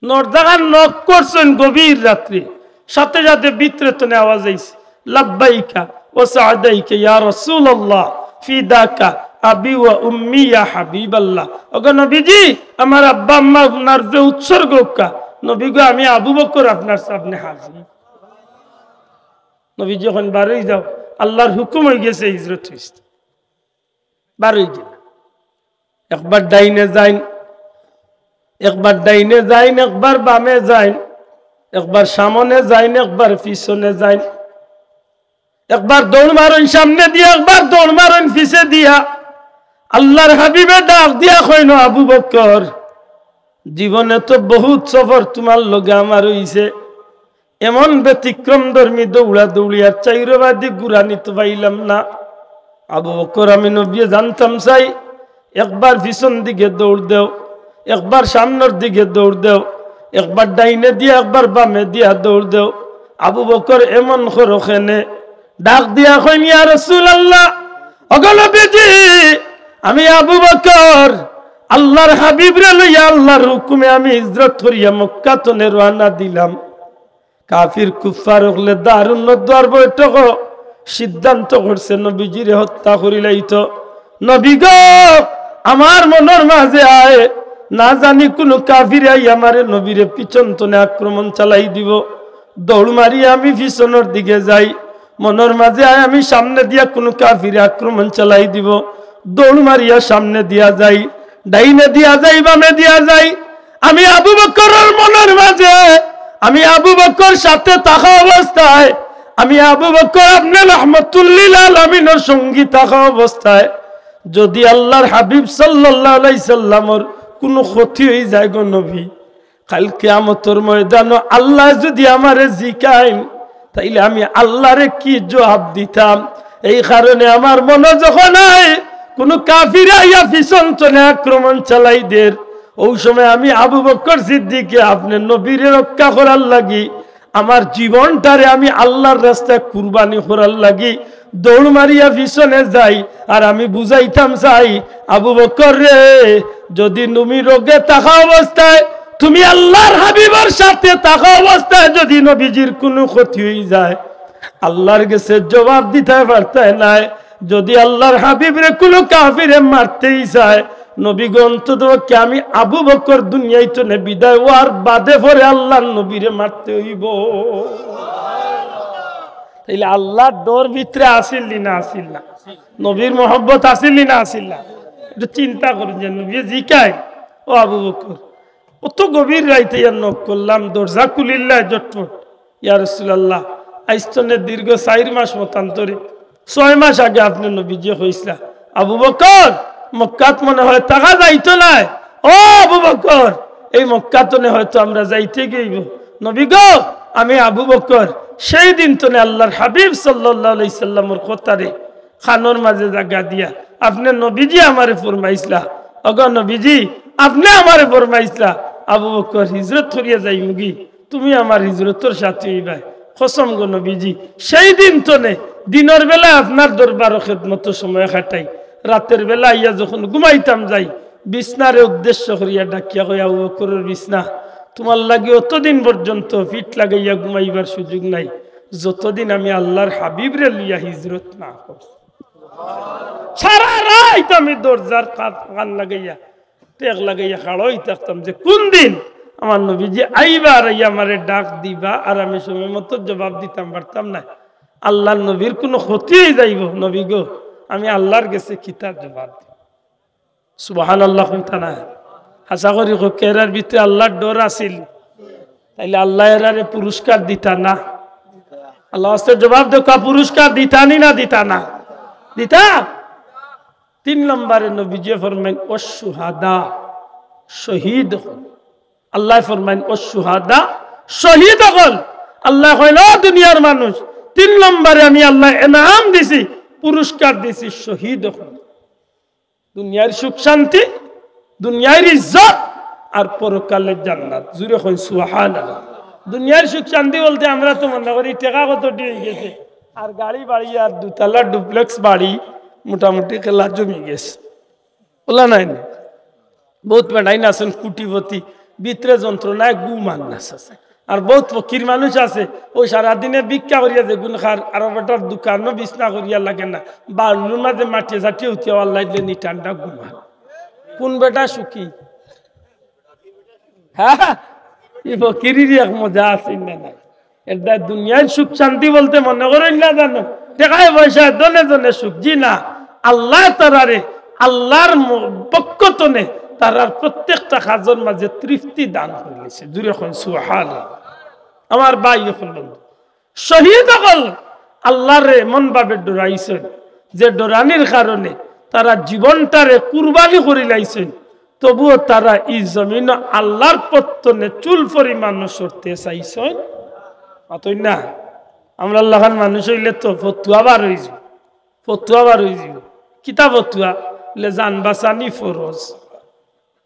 দরজাখান knock করছইন গভীর রাত্রে, সাথে সাথে ভিতরে তনে আওয়াজ আইছে, "লাব্বাইকা ওয়া সাদাইকা ইয়া রাসূলুল্লাহ, ফিদাকা আবি ওয়া উম্মি ইয়া হাবিবাল্লাহ।" ওগো নবীজি, আমার আব্বা আম্মা আপনার যে উৎসর্গ হউক্কা, নবী গো, আমি আবু বকর আপনার সামনে হাজির। নবীজি কইন, "বারই যাও, আল্লার হুকুম অইগেছে, হিজরত অইছে।" বারই গেলা। একবার ডাইনে যাইন, একবার ডাইনে যাইন, একবার বামে যাইন, একবার সামনে যাইন, একবার পিছনে যাইন, একবার দৌড় মারইন সামনে দিয়া, একবার দৌড় মারইন পিছে দিয়া। আল্লার হাবিবে ডাক দিয়া কইন, "আবু বকর, জীবনে তো বহুত সফর তুমার লগে আমার অইছে, এমন ব্যতিক্রমধর্মী দৌড়াদৌড়ি আর চাইরোবাদি ঘুরানি তো পাইলাম না। আবু বকর, আমি নবীয়ে জানতাম চাই, একবার পিছন দিকে দৌড় দেও, একবার সামনর দিকে দৌড় দেও, একবার ডাইনে দিয়া, একবার বামে দিয়া দৌড় দেও। আবু বকর, এমন করো কেনে?" ডাক দিয়া কইন, "ইয়া রাসূলুল্লাহ, ওগো নবীজি, আমি আবু বকর, আল্লার হাবিবরে লইয়া আল্লার হুকুমে আমি হিজরত করিয়া মক্কা তনে রওয়ানা দিলাম। কাফির কুফফার অকলে দারুন নদওয়ার বৈঠকো সিদ্ধান্ত করছে নবীজিরে হত্যা করিলাইতো। নবী গো, আমার মনর মাঝে আয়, না জানি কুনু কাফিরে আই আমারে নবীরে পিছন তনে আক্রমণ চালাই দিবো। দৌড় মারি আমি পিছনর দিকে যাই, মনর মাঝে আয় আমি সামনে দিয়া কুনু কাফিরে আক্রমণ চালাই দিবো। দৌড় মারিয়া সামনে দিয়া যাই, ডাইনে দিয়া যাই, বামে দিয়া যাই। আমি আবু বকরর মনর মাঝে, আমি আবু বকর সাথে থাকা অবস্থায়, আমি আবু বকর আপনে রহমতুল্লিল আলামিনর সঙ্গী থাকা অবস্থায়, যুদি আল্লার হাবিব সাল্লাল্লাহু আলাইহি সাল্লামর কুনু ক্ষতি অই যায় গো নবী, কাইল কিয়ামতর ময়দানো আল্লায় যুদি আমারে জিকাইন, তাইলে আমি আল্লারে কি জবাব দিতাম? এই কারণে আমার মনো যখন আয়, কুনু কাফির আইয়া পিছন তনে আক্রমণ চালাই দের, অউ সময় আমি আবু বকর সিদ্দিকে আপনে নবীরে রক্ষা করার লাগি আমার জীবনটারে আমি আল্লার রাস্তায় কুরবানি করার লাগি দৌড় মারিয়া পিছনে যাই, আর আমি বুঝাইতাম চাই, "আবু বকর রে, যুদি তুমি রোগে থাকা অবস্থায়, তুমি আল্লার হাবিবর সাথে থাকা অবস্থায় যুদি নবীজির কুনু ক্ষতি অই যায়, আল্লার গেছে জবাব দিতায় পারতায় নায়। যুদি আল্লার হাবিবরে কুনু কাফিরে মারতেই চায়, নবী গো, অন্তত পক্ষে আমি আবু বকর দুনিয়াইত নে বিদায় অওয়ার বাদে পরে আল্লার নবীরে মারতে অইবো।" তাইলে আল্লার ডর ভিতরে আছিল নি না আছিল না? নবীর মহব্বত আছিল নি না আছিল না? একটু চিন্তা করইন যে নবীয়ে জিকাইন, "ও আবু বকর, অত গভীর রাইতে ইয়া knock করলাম, দরজা খুলিল্লায় ঝটপট, ইয়া রাসূলুল্লাহ, আইজ তনে দীর্ঘ চাইর মাস মতান্তরে, ছয় মাস আগে আপনে নবীজিয়ে কইছলা, 'আবু বকর, মক্কাত মনে হয় থাকা যাইতো নায়, ও আবু বকর, এই মক্কা তনে হয়তো আমরা যাইতে গিয়া অইবো।' নবী গো, আমি আবু বকর সেই দিন তনে আল্লার হাবিব সাল্লাল্লাহু আলাইহি সাল্লামর কথারে কানর মাঝে জাগা দিয়া, আপনে নবীজি আমারে ফরমাইছলা, ওগো নবীজি, আপনে আমারে ফরমাইছলা, 'আবু বকর, হিজরত করিয়া যাইমুগি, তুমি আমার হিজরতর সাথী অইবায়।' কসম গো নবীজি, সেই দিন তনে দিনর বেলা আপনার দরবারো খেদমতো সময় কাটাই, রাতের বেলা আইয়া যখন ঘুমাইতাম যাই, বিছনারে উদ্দেশ্য করিয়া ডাকিয়া কই, 'আবু বকরর বিছনা, তুমার লাগি অতদিন পর্যন্ত পিঠ লাগাইয়া ঘুমাইবার সুযোগ নাই, যতদিন আমি আল্লার হাবিবরে লইয়া হিজরত না করছি।' সারা রাইত আমি দরজার কান, কান লাগাইয়া, টেক লাগাইয়া খাড়া অই থাকতাম যে কুন দিন আমার নবীজি আইবা আর আইয়া আমারে ডাক দিবা, আর আমি সময় মতো জবাব দিতাম পারতাম নায়। আল্লার নবীর কুনু ক্ষতি অই যাইবো, নবী গো, আমি আল্লার গেছে কিতা জবাব দিমু? সুবহানাল্লাহ কইতা না? হাছা করি কউক্কা, এরার ভিতরে আল্লার ডর আছিল, তাইলে আল্লায় এরারে পুরস্কার দিতা না? আল্লার ওয়াস্তে জবাব দেউক্কা, পুরস্কার দিতা নি না দিতা না? দিতা। তিন নম্বরে নবীজিয়ে ফরমাইন, "ওয়াশ-শুহাদা", শহীদ অকল। আল্লায় ফরমাইন, "ওয়াশ-শুহাদা", শহীদ অকল। আল্লায় কইন, "ও দুনিয়ার মানুষ, তিন নম্বরে আমি আল্লায় এনাম দিছি, পুরস্কার দিছি শহীদ অকল।" দুনিয়ার সুখ শান্তি, দুনিয়ার ইজ্জত, আর পরকালের জান্নাত। জুরে কইন সুবহানাল্লাহ। দুনিয়ার সুখ শান্তি বলতে আমরা তো মনে করি টেকা কতটি অইগেছে, আর গাড়ি বাড়ি, আর দুতলা duplex বাড়ি, মোটামুটি কেলা জমি গেছে, অলা নায় নি? বউত বেটাইন আছইন কুটিপতি, ভিতরে যন্ত্রণায় ঘুম আর না আছে। আর বউত ফকির মানুষ আছে, অউ সারাদিনে ভিক্ষা করিয়া যেগুন খার, আর বেটার দোকানো বিছনা করিয়া লাগে না, বাউন্ডুর মাঝে মাটিয়ে চাটিয়ে উঠিয়া আল্লাহ দিলে নি ঠান্ডা ঘুমান। কুন বেটা সুখী? হ্যাঁ, ই ফকিরির এক মজা আছে না নাই? এর দ্বারা দুনিয়ার সুখ শান্তি বলতে মনে করইন না জানো, টেকায় পয়সায় ধনে ধনে সুখ, জি না। আল্লায় তারারে, আল্লার ম-, পক্ষ তনে তারার প্রত্যেকটা কাজর মাঝে তৃপ্তি দান করিলিছে। জুরে কইন সুবহানাল্লাহ। আমার ভাই অকল, বন্ধু, শহীদ অকল আল্লারে এমন ভাবে ডরাইছইন যে ডরানির কারণে তারা জীবনটারে কুরবানি করিলাইছইন, তবুও তারা ই জমিনো আল্লার পথ তনে চুল পরিমাণও সরতে চাইছইন। মাতইন না, আমরার লাখান মানুষ অইলে তো ফতুয়া বার অইযিবো, ফতুয়া বার অইযিবো। কিতা ফতুয়া? বলে জান বাচানি ফরজ।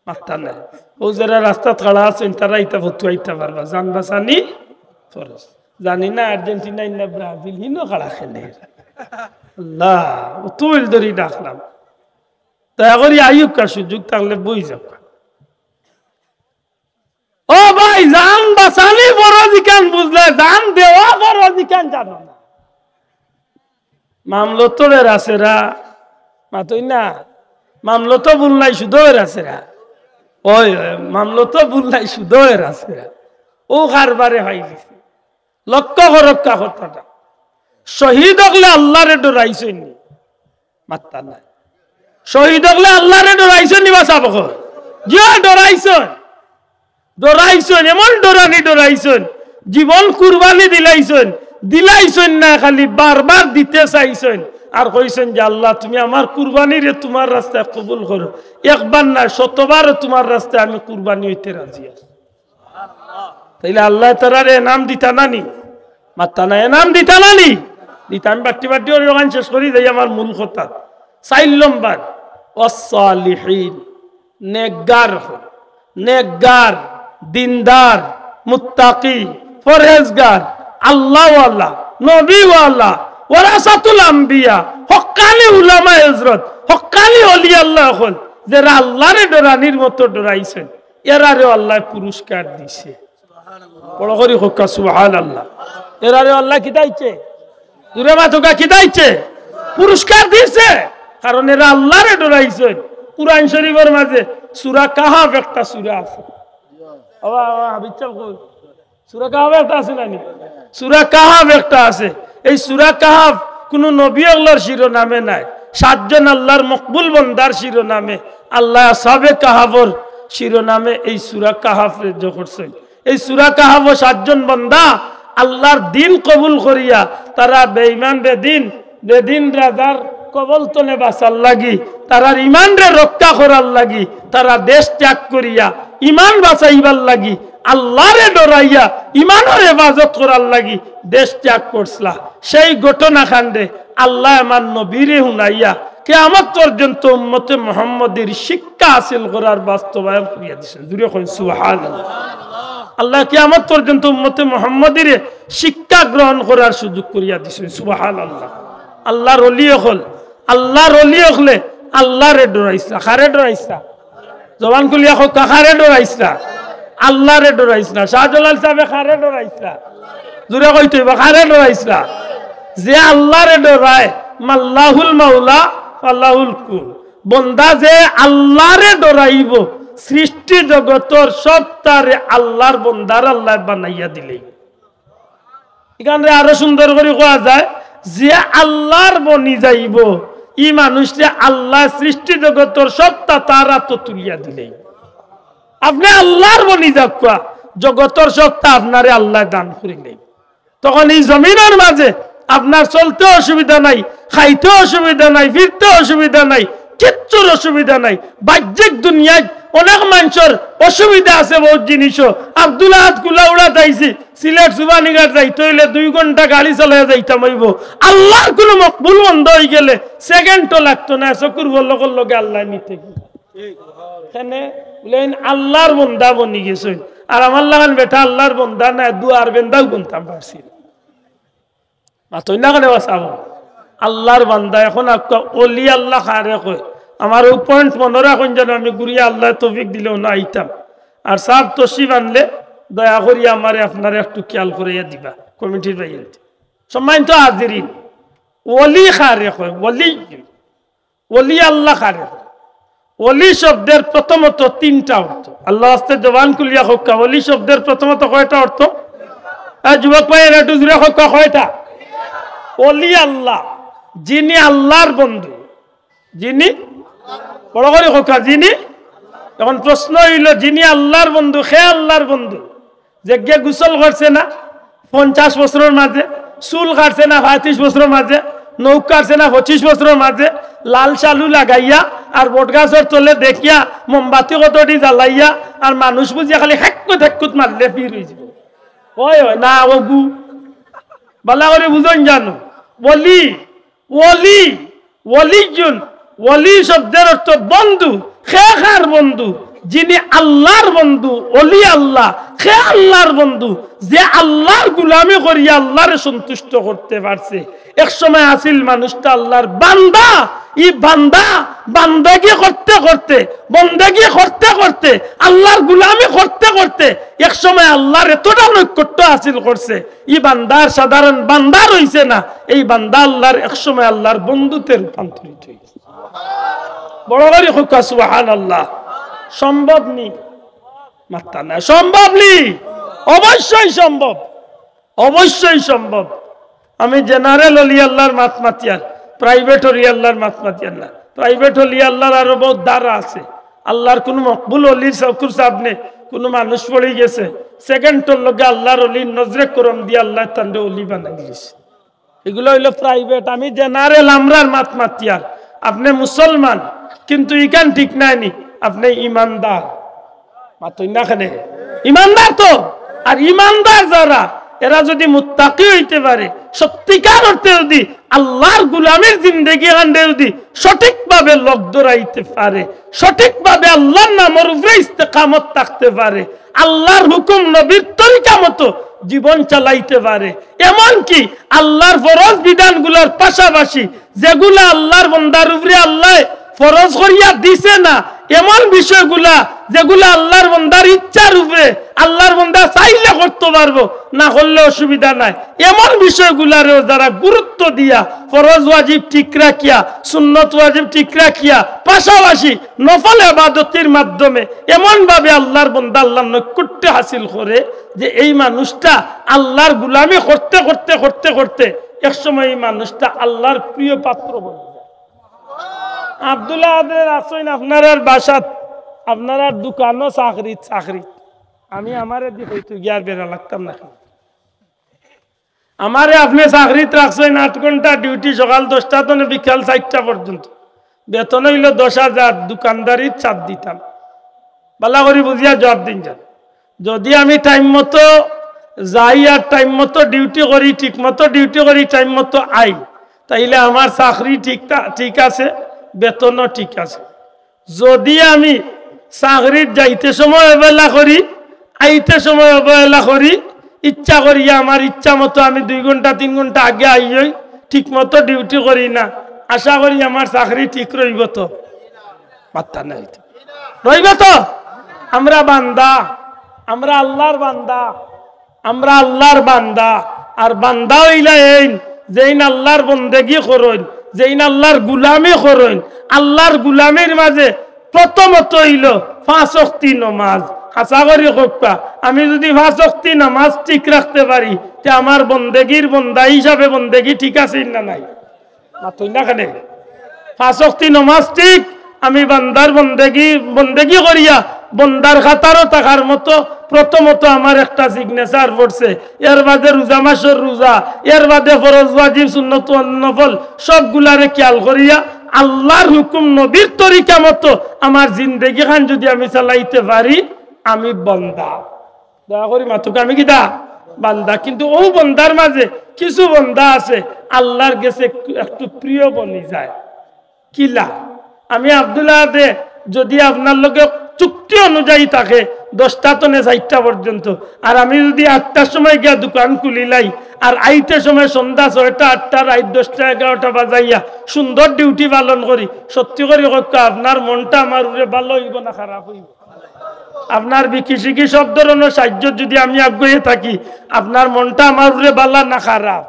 মাত্তা নাই। অউ যেরা রাস্তাত খাড়া আছইন, তারা ইতা ফতুয়া দিতা পারবা, জান বাচানি ফরজ। জানি না আর্জেন্টিনা ইন্না ব্রাজিল হিনো খাড়া কেনে। আল্লাহ, অতইল ধরি ডাকলাম। দয়া করি আইউক্কা, সুযোগ থাকলে বই যাউক্কা। ও ভাই, জান বাচানি ফরজ ইখান বুঝলে, জান দেওয়া ফরজ ইখান জানো না। মামলতো বেড়াছেরা, মাতইন না, মামলতো ভুল নাই, সুদো বেড়াছেরা। ওই, ওই, মামলতো ভুল নাই, সুদো বেড়াছেরা। অউ কারবারে পাইলিছে। লক্ষ্য করউক্কা কথাটা। শহীদ অকলে আল্লারে ডরাইছইন নি? মাত্তা নাই। শহীদ অকলে আল্লারে ডরাইছইন নি বা সাবক? জি অয়, ডরাইছইন। ডরাইছইন, এমন ডরানি ডরাইছইন, জীবন কুরবানি দিলাইছইন। দিলাইছইন না, খালি বারবার দিতে চাইছইন। আর কইছইন যে, "আল্লাহ, তুমি আমার কুরবানিরে তুমার রাস্তায় কবুল করো। একবার না, শতবারও তুমার রাস্তায় আমি কুরবানি অইতে রাজি আছি।" তাইলে আল্লায় তারারে এনাম দিতা না নি? মাত্তা না, এনাম দিতা না নি? দিতা। আমি বাট্টি বাট্টি করি অখান শেষ করি যাই আমার মূল কথা। চাইর নম্বর, ওয়াসসালিহিন, নেকগার অকল, নেকগার, দিনদার, মুত্তাকি, পরহেজগার, আল্লাহওয়ালা, নবীওয়ালা, ওয়ারাসাতুল আম্বিয়া, হক্কানি উলামায়ে হজরত, হক্কানি অলি আল্লাহ অকল, যেরা আল্লারে ডরানির মতো ডরাইছইন, এরারেও আল্লায় পুরস্কার দিছে। বড় করি কউক্কা সুবহানাল্লাহ। এরারেও আল্লায় কিতা দিছে? জুরে মাতউক্কা, কিতা দিছে? পুরস্কার দিছে। কারণ এরা আল্লারে ডরাইছইন। কুরআন শরীফর মাঝে সূরা কাহাফ একটা সূরা আছে। বাবা, বাবা, হাফিজ সাব কই? সূরা কাহাফ একটা আছে না নি? সূরা কাহাফ একটা আছে। এই সূরা কাহাফ কুনু নবী অকলর শিরোনামে নায়, সাতজন আল্লার মকবুল বন্দার শিরোনামে। আল্লায় আসহাবে কাহাফর শিরোনামে এই সূরা কাহাফরে জ করছইন। এই সূরা কাহাফো সাতজন বন্দা আল্লার দিন কবুল করিয়া, তারা বেঈমান বেদিন, বেদিন রাজার কবল তনে বাঁচার লাগি, তারার ইমানরে রক্ষা করার লাগি, তারা দেশ ত্যাগ করিয়া ইমান বাঁচাইবার লাগি, আল্লারে ডরাইয়া ইমানর হেফাজত করার লাগি দেশ ত্যাগ করছলা। সেই ঘটনাকাণ্ডে আল্লায় আমার নবীরে হুনাইয়া কিয়ামত পর্যন্ত উম্মতে মুহাম্মদীর শিক্ষা হাসিল করার বাস্তবায়ন করিয়া দিছইন। জুরে কইন সুবহানাল্লাহ। আল্লায় কিয়ামত পর্যন্ত উম্মতে মুহাম্মদীরে শিক্ষা গ্রহণ করার সুযোগ করিয়া দিছইন। সুবহানাল্লাহ। আল্লার অলি অকল, আল্লার অলি অকলে আল্লারে ডরাইছলা। কারে ডরাইছলা? জবান খুলিয়া কউক্কা, কারে ডরাইছলা? আল্লারে ডরাইছলা। শাহজালাল সাবে কারে ডরাইছলা? জুরে কইতে অইবো, কারে ডরাইছলা? যে আল্লারে ডরায়, মাল্লাহুল মাওলা ফালাহুল কুল। বন্দা যে আল্লারে ডরাইবো, সৃষ্টি জগতর সবতারে আল্লার বন্দার আল্লায় বানাইয়া দিলাইবো। ইখানরে আরো সুন্দর করি কওয়া যায়, যে আল্লার বনি যাইবো, ই মানুষরে আল্লায় সৃষ্টি জগতর সবতা তার আতো তুলিয়া দিলাইবো। আপনে আল্লার বনি যাউক্কা, জগতর সবতা আপনারে আল্লায় দান করিলাইবো। তখন ই জমিনর মাঝে আপনার চলতে অসুবিধা নাই, খাইতে অসুবিধা নাই, ফিরতে অসুবিধা নাই, কিচ্ছুর অসুবিধা নাই। বাহ্যিক দুনিয়াত অনেক মানষর অসুবিধা আছে বউত জিনিসও। আব্দুল আহাদ কুলাউড়াত আইছি, সিলেট সুবহানীঘাট যাইতে অইলে দুই ঘন্টা গাড়ি চালাইয়া যাইতাম অইবো। আল্লার কুনু মকবুল বন্দা অইগেলে সেকেন্ডও লাগতো নায়, চকুর পলকর লগে আল্লায় নিতে। কেনে? বুলে, "এইন আল্লার বন্দা বনি গেছইন।" আর আমার লাখান বেটা আল্লার বন্দা নায়, দুয়ার বেন্দাও বনতাম পারছি না। মাতইন না কেনে বা সাব? আল্লার বান্দা। এখন আউক্কা অলি আল্লা কারে কয়? আমার অউ point মনো রাখইন যেন আমি ঘুরিয়া আল্লায় তৌফিক দিলে অনো আইতাম। আর সাব তশরিফ আনলে দয়া করি আমারে আপনারা একটু খিয়াল করাইয়া দিবা কমিটির ভাইয়াইন্তে। সম্মানিত হাজিরিন, অলি কারে কয়? অলি, অলি আল্লা কারে কয়? অলি শব্দের প্রথমত তিনটা অর্থ। আল্লার ওয়াস্তে জবান খুলিয়া কউক্কা, অলি শব্দের প্রথমত কয়টা অর্থ? আর যুবক ভাইয়েরা, একটু জোরে কউক্কা, কয়টা? অলি আল্লাহ, যিনি আল্লাহর বন্ধু, যিনি, বড় করি কউক্কা, যিনি। এখন প্রশ্ন অইলো, যিনি আল্লাহর বন্ধু, কে আল্লাহর বন্ধু? যেগিয়ে গোসল করছে না পঞ্চাশ বছরর মাঝে, চুল কাটছে না পঁয়ত্রিশ বছরর মাঝে, নখ কাটছে না পঁচিশ বছরর মাঝে, লাল শালু লাগাইয়া আর বটগাছর তলে দেখিয়া মোমবাতি কতটি জ্বালাইয়া আর মানুষ বুঝিয়া খালি হেক্কুত হেক্কুত মারলে ফির অইযিবো। অয়, অয়, না, অগু। বালা করি বুঝইন জানো। অলি, অলি, অলিজুন, অলি শব্দের অর্থ বন্ধু। কে কার বন্ধু? যিনি আল্লাহর বন্ধু, অলি আল্লাহ। কে আল্লাহর বন্ধু? যে আল্লাহর গুলামি করিয়া আল্লাহরে সন্তুষ্ট করতে পারছে। এক সময় আছিল মানুষটা আল্লাহর বান্দা, ই বান্দা বান্দাগি করতে করতে, বন্দেগি করতে করতে, আল্লাহর গুলামি করতে করতে এক সময় আল্লাহর এতটা নৈকট্য হাসিল করছে, ই বান্দা আর সাধারণ বান্দা রইছে না, এই বান্দা আল্লাহর এক সময় আল্লাহর বন্ধুতে রূপান্তরিত অইছে। বড় করি কউক্কা সুবহানাল্লাহ। সম্ভব নি? মাত্তা না, সম্ভব নি? অবশ্যই সম্ভব, অবশ্যই সম্ভব। আমি জেনারেল অলি আল্লাহর মাত মাতিয়ার, প্রাইভেট অলি আল্লাহর মাত মাতিয়ার না। প্রাইভেট অলি আল্লাহর আরো বউত ধারা আছে। আল্লাহর কুনু মকবুল অলির চউখর সামনে কুনু মানুষ পড়ি গেছে, সেকেন্ডর লগে আল্লাহর অলির নজরে করম দিয়া আল্লায় তানরে অলি বানাই দিছে। ইগুলা অইলো প্রাইভেট। আমি জেনারেল আমরার মাত মাতিয়ার। আপনে মুসলমান, কিন্তু ইখান ঠিক নায় নি, আপনে ইমানদার। মাতইন না কেনে? ইমানদার তো। আর ইমানদার যারা, এরা যুদি মুত্তাকি অইতে পারে, সত্যিকার অর্থে যুদি আল্লাহর গুলামির জিন্দেগি খানরে যুদি সঠিকভাবে লগ ধরাইতে পারে, সঠিকভাবে আল্লাহর নামর উপরে ইস্তেকামত থাকতে পারে, আল্লাহর হুকুম নবীর তরিকা মতো জীবন চালাইতে পারে, এমনকি আল্লাহর ফরজ বিধানগুলার পাশাপাশি যেগুলা আল্লাহর বন্দার উপরে আল্লায় ফরজ করিয়া দিছে না, এমন বিষয়গুলা যেগুলা আল্লাহর বন্দার ইচ্ছার উপরে, আল্লাহর বন্দা চাইলে করতে পারবো, না করলে অসুবিধা নাই, এমন বিষয়গুলারেও যারা গুরুত্ব দিয়া ফরজ ওয়াজিব ঠিক রাখিয়া, সুন্নত ওয়াজিব ঠিক রাখিয়া, পাশাপাশি নফল ইবাদতের মাধ্যমে এমনভাবে আল্লাহর বন্দা আল্লাহর নৈকট্য হাসিল করে যে এই মানুষটা আল্লাহর গুলামি করতে করতে করতে করতে এক সময় এই মানুষটা আল্লাহর প্রিয় পাত্র বনে যায়। আব্দুল্লাহ আদরে রাখছইন আপনারার বাসাত, আপনারার দোকানো চাকরিত, চাকরিত। আমি আমারে দি কইতো গিয়ার বেড়া লাগতাম না। আমারে আপনে চাকরিত রাখছইন আট ঘন্টা ডিউটি, সকাল দশটা তনে বিকাল চাইরটা পর্যন্ত। বেতন অইলো দশ হাজার, দোকানদারিত চার দিতাম। বালা করি বুঝিয়া জবাব দিন যান। যুদি আমি টাইম মতো যাই আর টাইম মতো ডিউটি করি, ঠিক মতো ডিউটি করি, টাইম মতো আই, তাইলে আমার চাকরি ঠিক থা-, ঠিক আছে, বেতনও ঠিক আছে। যুদি আমি চাকরিত যাইতে সময় অবহেলা করি, আইতে সময় অবহেলা করি, ইচ্ছা করিয়া আমার ইচ্ছা মতো আমি দুই ঘন্টা তিন ঘন্টা আগে আইয়ই, ঠিক মতো ডিউটি করি না, আশা করি আমার চাকরি ঠিক রইবো তো? মাত্তা নাই তো। রইবো তো? আমরা বান্দা, আমরা আল্লাহর বান্দা, আমরা আল্লাহর বান্দা। আর বান্দা অইলা এইন, যেইন আল্লাহর বন্দেগি করইন, যেইন আল্লাহর গুলামি করইন। আল্লাহর গুলামির মাঝে প্রথমত অইলো পাঁচ ওয়াক্তি নমাজ। হাছা করি কউক্কা, আমি যুদি পাঁচ ওয়াক্তি নামাজ ঠিক রাখতে পারি, তে আমার বন্দেগির বন্দা হিসাবে বন্দেগি ঠিক আছে না নাই? মাতইন না কেনে? পাঁচ ওয়াক্তি নমাজ ঠিক, আমি বান্দার বন্দেগি, বন্দেগি করিয়া বন্দার কাতারো থাকার মতো প্রথমত আমার একটা সিগনেচার পড়ছে। এর বাদে রোজা মাসর রোজা, এর বাদে ফরজ ওয়াজিব সুন্নত নফল সবগুলারে খেয়াল করিয়া আল্লাহর হুকুম নবীর তরিকা মতো আমার জিন্দেগি খান যুদি আমি চালাইতে পারি, আমি বন্দা। দয়া করি মাতুক, আমি কিতা? বান্দা। কিন্তু অউ বন্দার মাঝে কিছু বন্দা আছে আল্লাহর গেছে একটু, একটু প্রিয় বনি যায়। কিলা? আমি আব্দুল্লাহ দে যুদি আপনার লগে চুক্তি অনুযায়ী থাকে দশটা তনে চাইরটা পর্যন্ত, আর আমি যুদি আটটার সময় গিয়া দোকান খুলিলাই, আর আইতে সময় সন্ধ্যা ছয়টা, আটটা, রাইত দশটা, এগারোটা বাজাইয়া সুন্দর ডিউটি পালন করি, সত্যি করি কউক্কা, আপনার মনটা আমার উপরে ভালা অইবো না খারাপ অইবো? আপনার বিকি শিকি সব ধরনর সাহায্য যুদি আমি আগুয়াইয়া থাকি, আপনার মনটা আমার উপরে ভালা না খারাপ?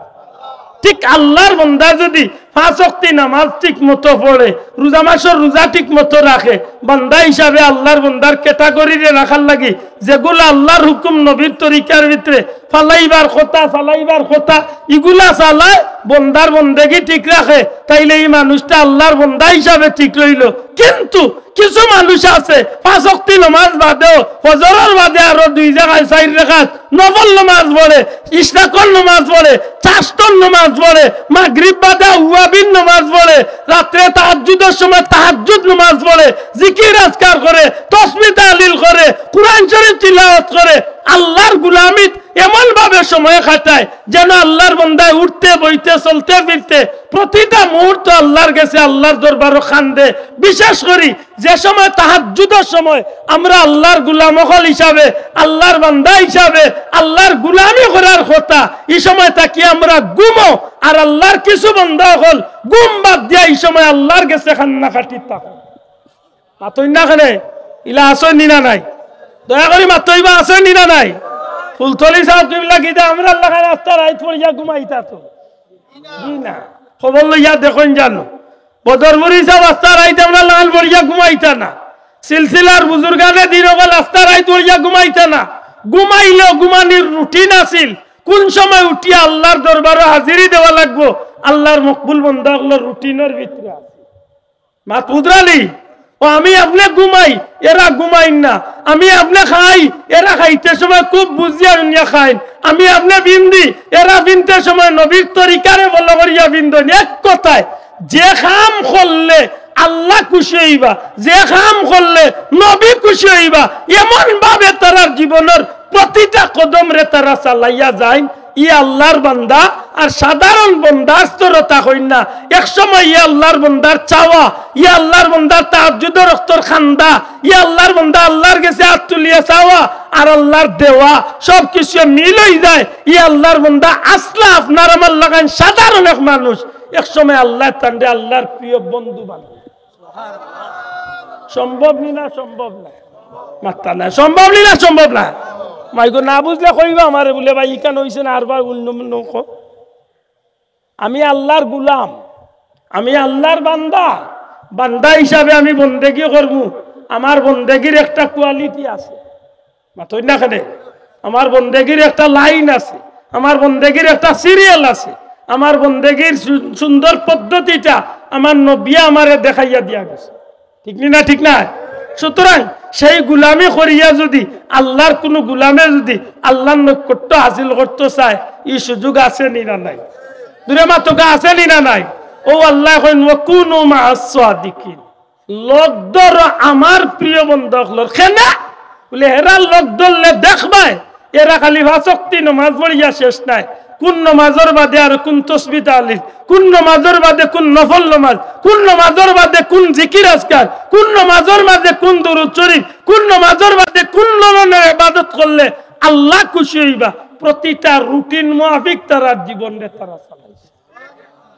ঠিক আল্লাহর বন্দা যুদি পাঁচ ওয়াক্তি নামাজ ঠিক মতো পড়ে, রোজা মাসর রোজা ঠিক মতো রাখে, বান্দা হিসাবে আল্লার বন্দার category-রে রাখার লাগি যেগুলা আল্লার হুকুম নবীর তরিকার ভিতরে ফালাইবার কথা, ফালাইবার কথা, ইগুলা চালায়, বন্দার বন্দেগি ঠিক রাখে, তাইলে ই মানুষটা আল্লার বন্দা হিসাবে ঠিক রইলো। কিন্তু কিছু মানুষ আছে, পাঁচ ওয়াক্তি নামাজ বাদেও, ফজরর বাদে আরো দুই জাগায় চাইর রাকাত নফল নামাজ পড়ে, ইশরাকর নামাজ পড়ে, চাশতর নামাজ পড়ে, মাগরিব বাদে আউয়াবিন নামাজ পড়ে, রাত্রে তাহাজ্জুদর সময় তাহাজ্জুদ নামাজ পড়ে, জিকির আজকার করে, তসবিহ তাহলিল করে, কুরআন শরীফ তিলাওয়াত করে, আল্লার গুলামিত এমন ভাবে সময় কাটায় যেন আল্লার বন্দায় উঠতে বইতে চলতে ফিরতে প্রতিটা মুহূর্ত আল্লার গেছে, আল্লার দরবারো কান্দে। বিশেষ করি যে সময় তাহাজ্জুদর সময় আমরা আল্লার গুলাম অকল হিসাবে, আল্লার বান্দা হিসাবে, আল্লার গুলামি করার কথা, ই সময় থাকি আমরা ঘুমো, আর আল্লার কিছু বান্দা অকল ঘুম বাদ দিয়া ই সময় আল্লার গেছে কান্নাকাটি থাকে। মাতইন না কেনে? ইলা আছইন নি না নাই? দয়া করি মাতইবা, আছইন নি না নাই? ফুলতলি সাব কিবলা কিতা আমরার লাখান আস্তা রাইত পড়িয়া ঘুমাইতা তো? জি না। খবর লইয়া দেখইন জানো। বদরপুরি সাব আস্তা রাইত আমরার লাখান পড়িয়া ঘুমাইতা না। সিলসিলার বুজুর্গানে দিন অকল আস্তা রাইত পড়িয়া ঘুমাইতা না। ঘুমাইলেও ঘুমানির routine আছিল। কুন সময় উঠিয়া আল্লার দরবারো হাজিরি দেওয়া লাগবো, আল্লার মকবুল বন্দা অকলর routine-র ভিতরে আছে। মাত বুঝরানি? ও আমি আপনে ঘুমাই, এরা ঘুমাইন না। আমি আপনে খাই, এরা খাইতে সময় খুব বুঝিয়া শুনিয়া খাইন। আমি আপনে ফিন্দি, এরা ফিনতে সময় নবীর তরিকারে follow করিয়া ফিন্দইন। এক কথায়, যে কাম করলে আল্লা খুশি অইবা, যে কাম করলে নবী খুশি অইবা, এমন ভাবে তারার জীবনর প্রতিটা কদমরে তারা চালাইয়া যাইন। ই আল্লার বান্দা আর সাধারণ বন্দার স্তরতা কইন না। এক সময় ই আল্লার বন্দার চাওয়া, ই আল্লার বন্দার তাহাজ্জুদর অক্তর কান্দা, ই আল্লার বন্দা আল্লার গেছে আত তুলিয়া চাওয়া আর আল্লার দেওয়া সব কিছু মিল অই যায়। ই আল্লার বন্দা আছলা আপনার আমার লাখান সাধারণ এক মানুষ, এক সময় আল্লায় তানরে আল্লার প্রিয় বন্ধু বানায়। সম্ভব নি না সম্ভব না? মাত্তা না, সম্ভব নি না সম্ভব না? মাইগো না বুঝলে কইবা আমারে, বুলে, "ভাই, ইখান অইছে না, আরবার অন্য অন্য কও।" আমি আল্লার গুলাম, আমি আল্লার বান্দা, বান্দা হিসাবে আমি বন্দেগি করমু। আমার বন্দেগির একটা quality আছে। মাতইন না কেনে? আমার বন্দেগির একটা line আছে, আমার বন্দেগির একটা serial আছে, আমার বন্দেগির সু-, সুন্দর পদ্ধতিটা আমার নবিয়ে আমারে দেখাইয়া দিয়া গেছে। ঠিক নি না? ঠিক না? সুতরাং সেই গুলামি করিয়া যুদি আল্লার কুনু গুলামে যুদি আল্লার নৈকট্য হাসিল করতো চায়, ই সুযোগ আছে নি না নাই? জুরে মাতউক্কা, আছে নি না নাই? অউ আল্লায় কইন, "ওয়াকুনু মা'আস সাদিকিন।" লগ ধরো আমার প্রিয় বন্দা অকলর। কেনে? বুলে, "হেরার লগ ধরলে দেখবায়, এরা খালি পাঁচ ওয়াক্তি নমাজ পড়িয়া শেষ নায়। কুন নমাজর বাদে আর কুন তসবি তাহলিল, কুন নমাজর বাদে কুন নফল নমাজ, কুন নমাজর বাদে কুন জিকির আজকার, কুন নমাজর মাঝে কুন দুরুদ শরিফ, কুন নমাজর বাদে কুন ধরনর ইবাদত করলে আল্লা খুশি অইবা।" প্রতিটা routine মাফিক তারার জীবনরে তারা চালাইছে।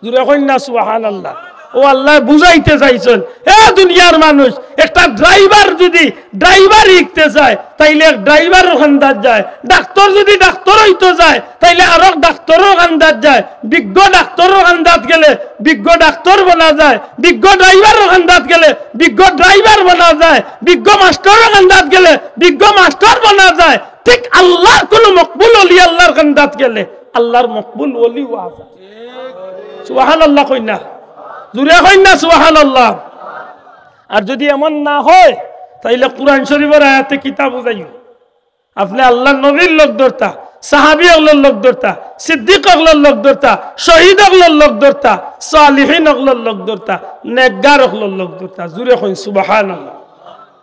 জুরে কইন না সুবহানাল্লাহ। অউ আল্লায় বুঝাইতে চাইছইন, এ দুনিয়ার মানুষ, একটা driver যুদি driver হিকতে চায়, তাইলে এক driver-র কান্দাত যায়। ডাক্তর যুদি ডাক্তর অইতো চায়, তাইলে আরক ডাক্তরর কান্দাত যায়। বিজ্ঞ ডাক্তরর কান্দাত গেলে বিজ্ঞ ডাক্তর বনা যায়, বিজ্ঞ driver-র কান্দাত গেলে বিজ্ঞ driver বনা যায়, বিজ্ঞ মাস্টরর কান্দাত গেলে বিজ্ঞ মাস্টর বনা যায়। ঠিক আল্লার কুনু মকবুল অলি আল্লার কান্দাত গেলে আল্লার মকবুল অলি অওয়া যায়। সুবহানাল্লাহ কইন না, জুরে কইন না সুবহানাল্লাহ। আর যুদি এমন না অয়, তাইলে কুরআন শরিফর আয়াতে কিতা বুঝাইবো? আপনে আল্লার নবীর লগ ধরতা, সাহাবী অকলর লগ ধরতা, সিদ্দিক অকলর লগ ধরতা, শহীদ অকলর লগ ধরতা, সালিহিন অকলর লগ ধরতা, নেককার অকলর লগ ধরতা। জুরে কইন সুবহানাল্লাহ।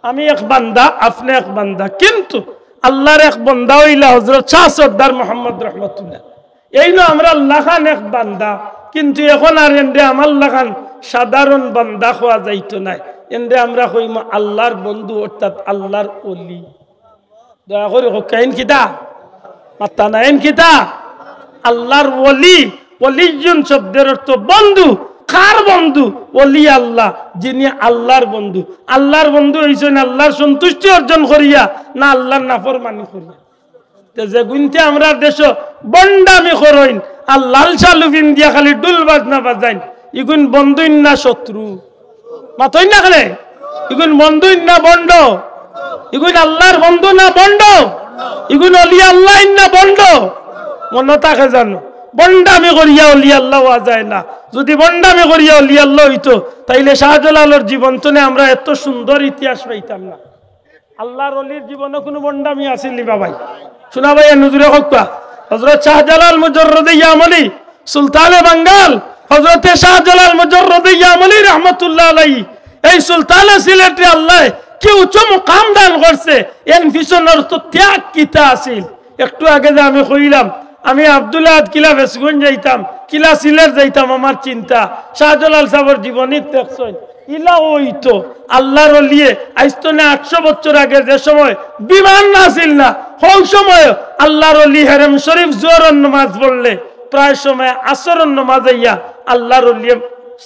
আমি এক বান্দা, আপনে এক বান্দা, কিন্তু আল্লার এক বান্দা অইলা হজরত শাহ সর্দার মোহাম্মদ রহমতুল্লাহ। এইন আমরার লাখান এক বান্দা, কিন্তু অখন আর এনরে আমার লাখান সাধারণ বান্দা কওয়া যাইতো নায়। এনরে আমরা কইমু আল্লার বন্ধু, অর্থাৎ আল্লার অলি। দয়া করি কউক্কা, এইন কিতা? মাত্তা না, এইন কিতা? আল্লার অলি। অলিয়্যুন শব্দর অর্থ বন্ধু। কার বন্ধু? অলি আল্লাহ, যিনি আল্লার বন্ধু। আল্লার বন্ধু অইছইন আল্লার সন্তুষ্টি অর্জন করিয়া না আল্লার নাফরমানি করিয়া? তে যেগুইন্তে আমরার দেশো ভন্ডামি করইন আর লাল শালু পিন্দিয়া খালি ঢুল বাজনা বাজাইন, ইগুন বন্ধু না শত্রু? মাতইন না কেনে? ইগুন বন্ধু না ভন্ড? ইগুন আল্লার বন্ধু না ভন্ড? ইগুন অলি আল্লাহ না ভন্ড? মনো থাকে জানো, ভন্ডামি করিয়া অলি আল্লাহ অওয়া যায় না। যুদি ভন্ডামি করিয়া অলি আল্লাহ অইতো, তাইলে শাহজালালর জীবন তনে আমরা এত সুন্দর ইতিহাস পাইতাম না। আল্লার অলির জীবনো কুনু ভন্ডামি আছিল নি বা ভাই? শুনা ভাই, নজরে কউক্কা। হযরত শাহজালাল মুজাররদে ইয়ামনি, সুলতানে বাঙ্গাল, হযরতে শাহজালাল মুজাররদে ইয়ামনি রহমতুল্লাহ আলাইহি, এই সুলতানে সিলেটরে আল্লায় কি উচ্চ মুকাম দান করছে, এন পিছনর তো ত্যাগ কিতা আছিল। একটু আগে যে আমি কইলাম, আমি আব্দুল আহাদ কিলা ফেঞ্চুগঞ্জ যাইতাম, কিলা সিলেট যাইতাম, আমার চিন্তা। শাহজালাল সাবর জীবনী দেখছইন, ইলা অইতো। আল্লার অলিয়ে আইজ তনে আটশো বছর আগে যে সময় বিমান আছিল না, হউ সময় আল্লার অলি হেরেম শরীফ জোহরর নমাজ পড়লে প্রায় সময় আসরর নমাজ আইয়া আল্লার অলিয়ে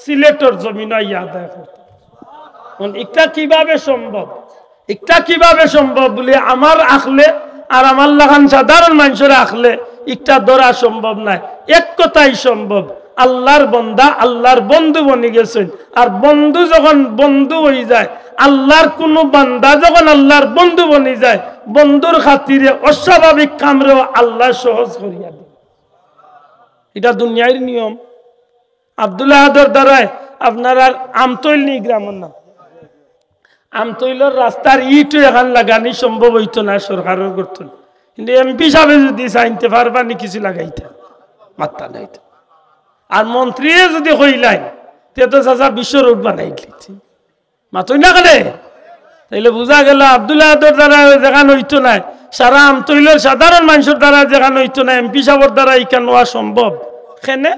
সিলেটর জমিনো আইয়া আদায় করতো। অখন ইটা কিভাবে সম্ভব? ইটা কিভাবে সম্ভব বুলি আমার আখলে আর আমার লাখান সাধারণ মানষর আখলে ইটা ধরা সম্ভব নায়। এক কথাই সম্ভব, আল্লার বন্দা আল্লার বন্ধু বনি গেছইন। আর বন্ধু যখন বন্ধু অইযায়, আল্লার কুনু বান্দা যখন আল্লার বন্ধু বনি যায়, বন্ধুর খাতিরে অস্বাভাবিক কামরেও আল্লায় সহজ করিয়া দেয়। ইটা দুনিয়ার নিয়ম। আব্দুল আহাদর দ্বারায় আপনারার আমতৈল নি গ্রামর নাম, আমতৈলর রাস্তার ইটও এখান লাগানি সম্ভব অইতো না, সরকারর করতো না। কিন্তু এমপি সাবে যুদি চাইন তে পারবা নি কিছু লাগাইতা, মাত্তা নাই তো। আর মন্ত্রীয়ে যুদি কইলাইন, তে তো চাচা বিশ্ব রোড বানাই দিলাইছে। মাতইন না কেনে? তাইলে বুঝা গেল আব্দুল আহাদর দ্বারা যেখান অইতো নায়, সারা আমতৈলর সাধারণ মানষর দ্বারা যেখান অইতো নায়, এমপি সাবর দ্বারা ইখান অওয়া সম্ভব। কেনে?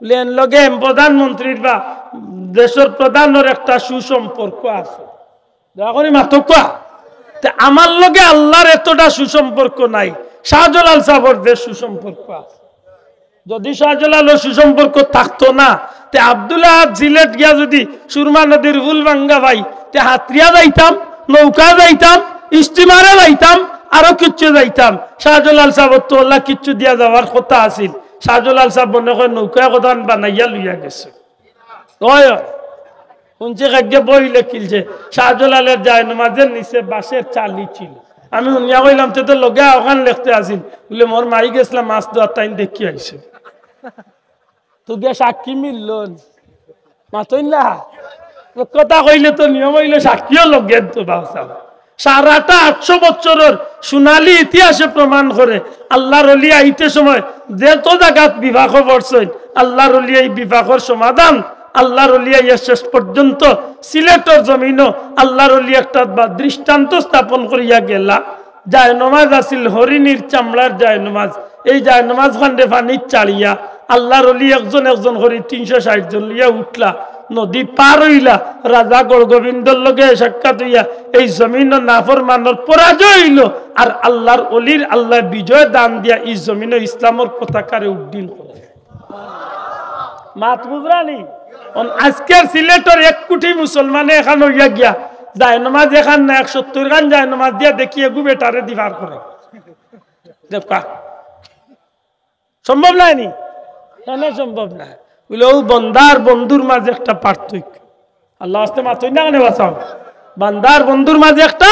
বুলি এন লগে এম প্রধানমন্ত্রীর বা দেশর প্রধানর একটা সুসম্পর্ক আছে। দয়া করি মাতউক্কা। তে আমার লগে আল্লার এতটা সুসম্পর্ক নাই, শাহজালাল সাবর যে সুসম্পর্ক আছে। যুদি শাহজালালর সুসম্পর্ক থাকতো না, তে আব্দুল আহাদ সিলেট গিয়া যুদি সুরমা নদীর পুল ভাঙ্গা পাই, তে হাতরিয়া যাইতাম, নৌকা যাইতাম, স্টিমারে যাইতাম, আরো কিচ্ছু যাইতাম। শাহজালাল সাবর তো অলা কিচ্ছু দিয়া যাওয়ার কথা আছিল। শাহজালাল সাব মনে কয় নৌকা কথা বানাইয়া লইয়া গেছে। অয়, অয়। হুনছি কাইজ্জা বই লেখিলছে, শাহজালালর জায়নামাজর নিচে বাঁশর চালি ছিল। আমি হুনিয়া কইলাম, "তে তো লগে অখান লেখতে আছিল।" বুলি, "মোর মাই গেছলা মাছ ধওয়াত, তাইন দেখি আইছে।" তো গিয়া সাক্ষী মিললো নি? মাতইন না। কথা কইলে তো নিয়ম অইলো সাক্ষীও লগে তো বাঁচাও। সারাটা আটশো বছরর সোনালী ইতিহাসে প্রমাণ করে, আল্লার অলি আইতে সময় যত জাগাত বিপাকো পড়ছইন, আল্লার অলি এই বিপাকর সমাধান, আল্লার অলি আইয়া শেষ পর্যন্ত সিলেটর জমিনো আল্লার অলি একটা বা দৃষ্টান্ত স্থাপন করিয়া গেলা। জায়নামাজ আছিল হরিণীর চামড়ার জায়নামাজ। এই জায়নামাজ খানরে পানিত ছাড়িয়া আল্লার অলি একজন একজন করি তিনশো ষাইট জন লইয়া উঠলা, নদী পার অইলা, রাজা গড়গোবিন্দর লগে সাক্ষাৎ অইয়া এই জমিনো নাফরমানর পরাজয় অইলো। আর আল্লার অলির আল্লায় বিজয় দান দিয়া এই জমিনো ইসলামর পতাকারে উড্ডীন করে। মাত বুঝরা নি? অন আইজকার সিলেটর এক কোটি মুসলমানে এখান অইয়া গিয়া জায়নামাজ এখান না, এক সত্তর খান জায়নামাজ দিয়া দেখি এগু বেটারে দিবার করে। দেখবা, সম্ভব নায় নি? না, না, সম্ভব নায়। বুলি অউ বন্দার বন্ধুর মাঝে একটা পার্থক্য। আল্লার ওয়াস্তে মাতইন না কেনে বাঁচাও। বান্দার বন্ধুর মাঝে একটা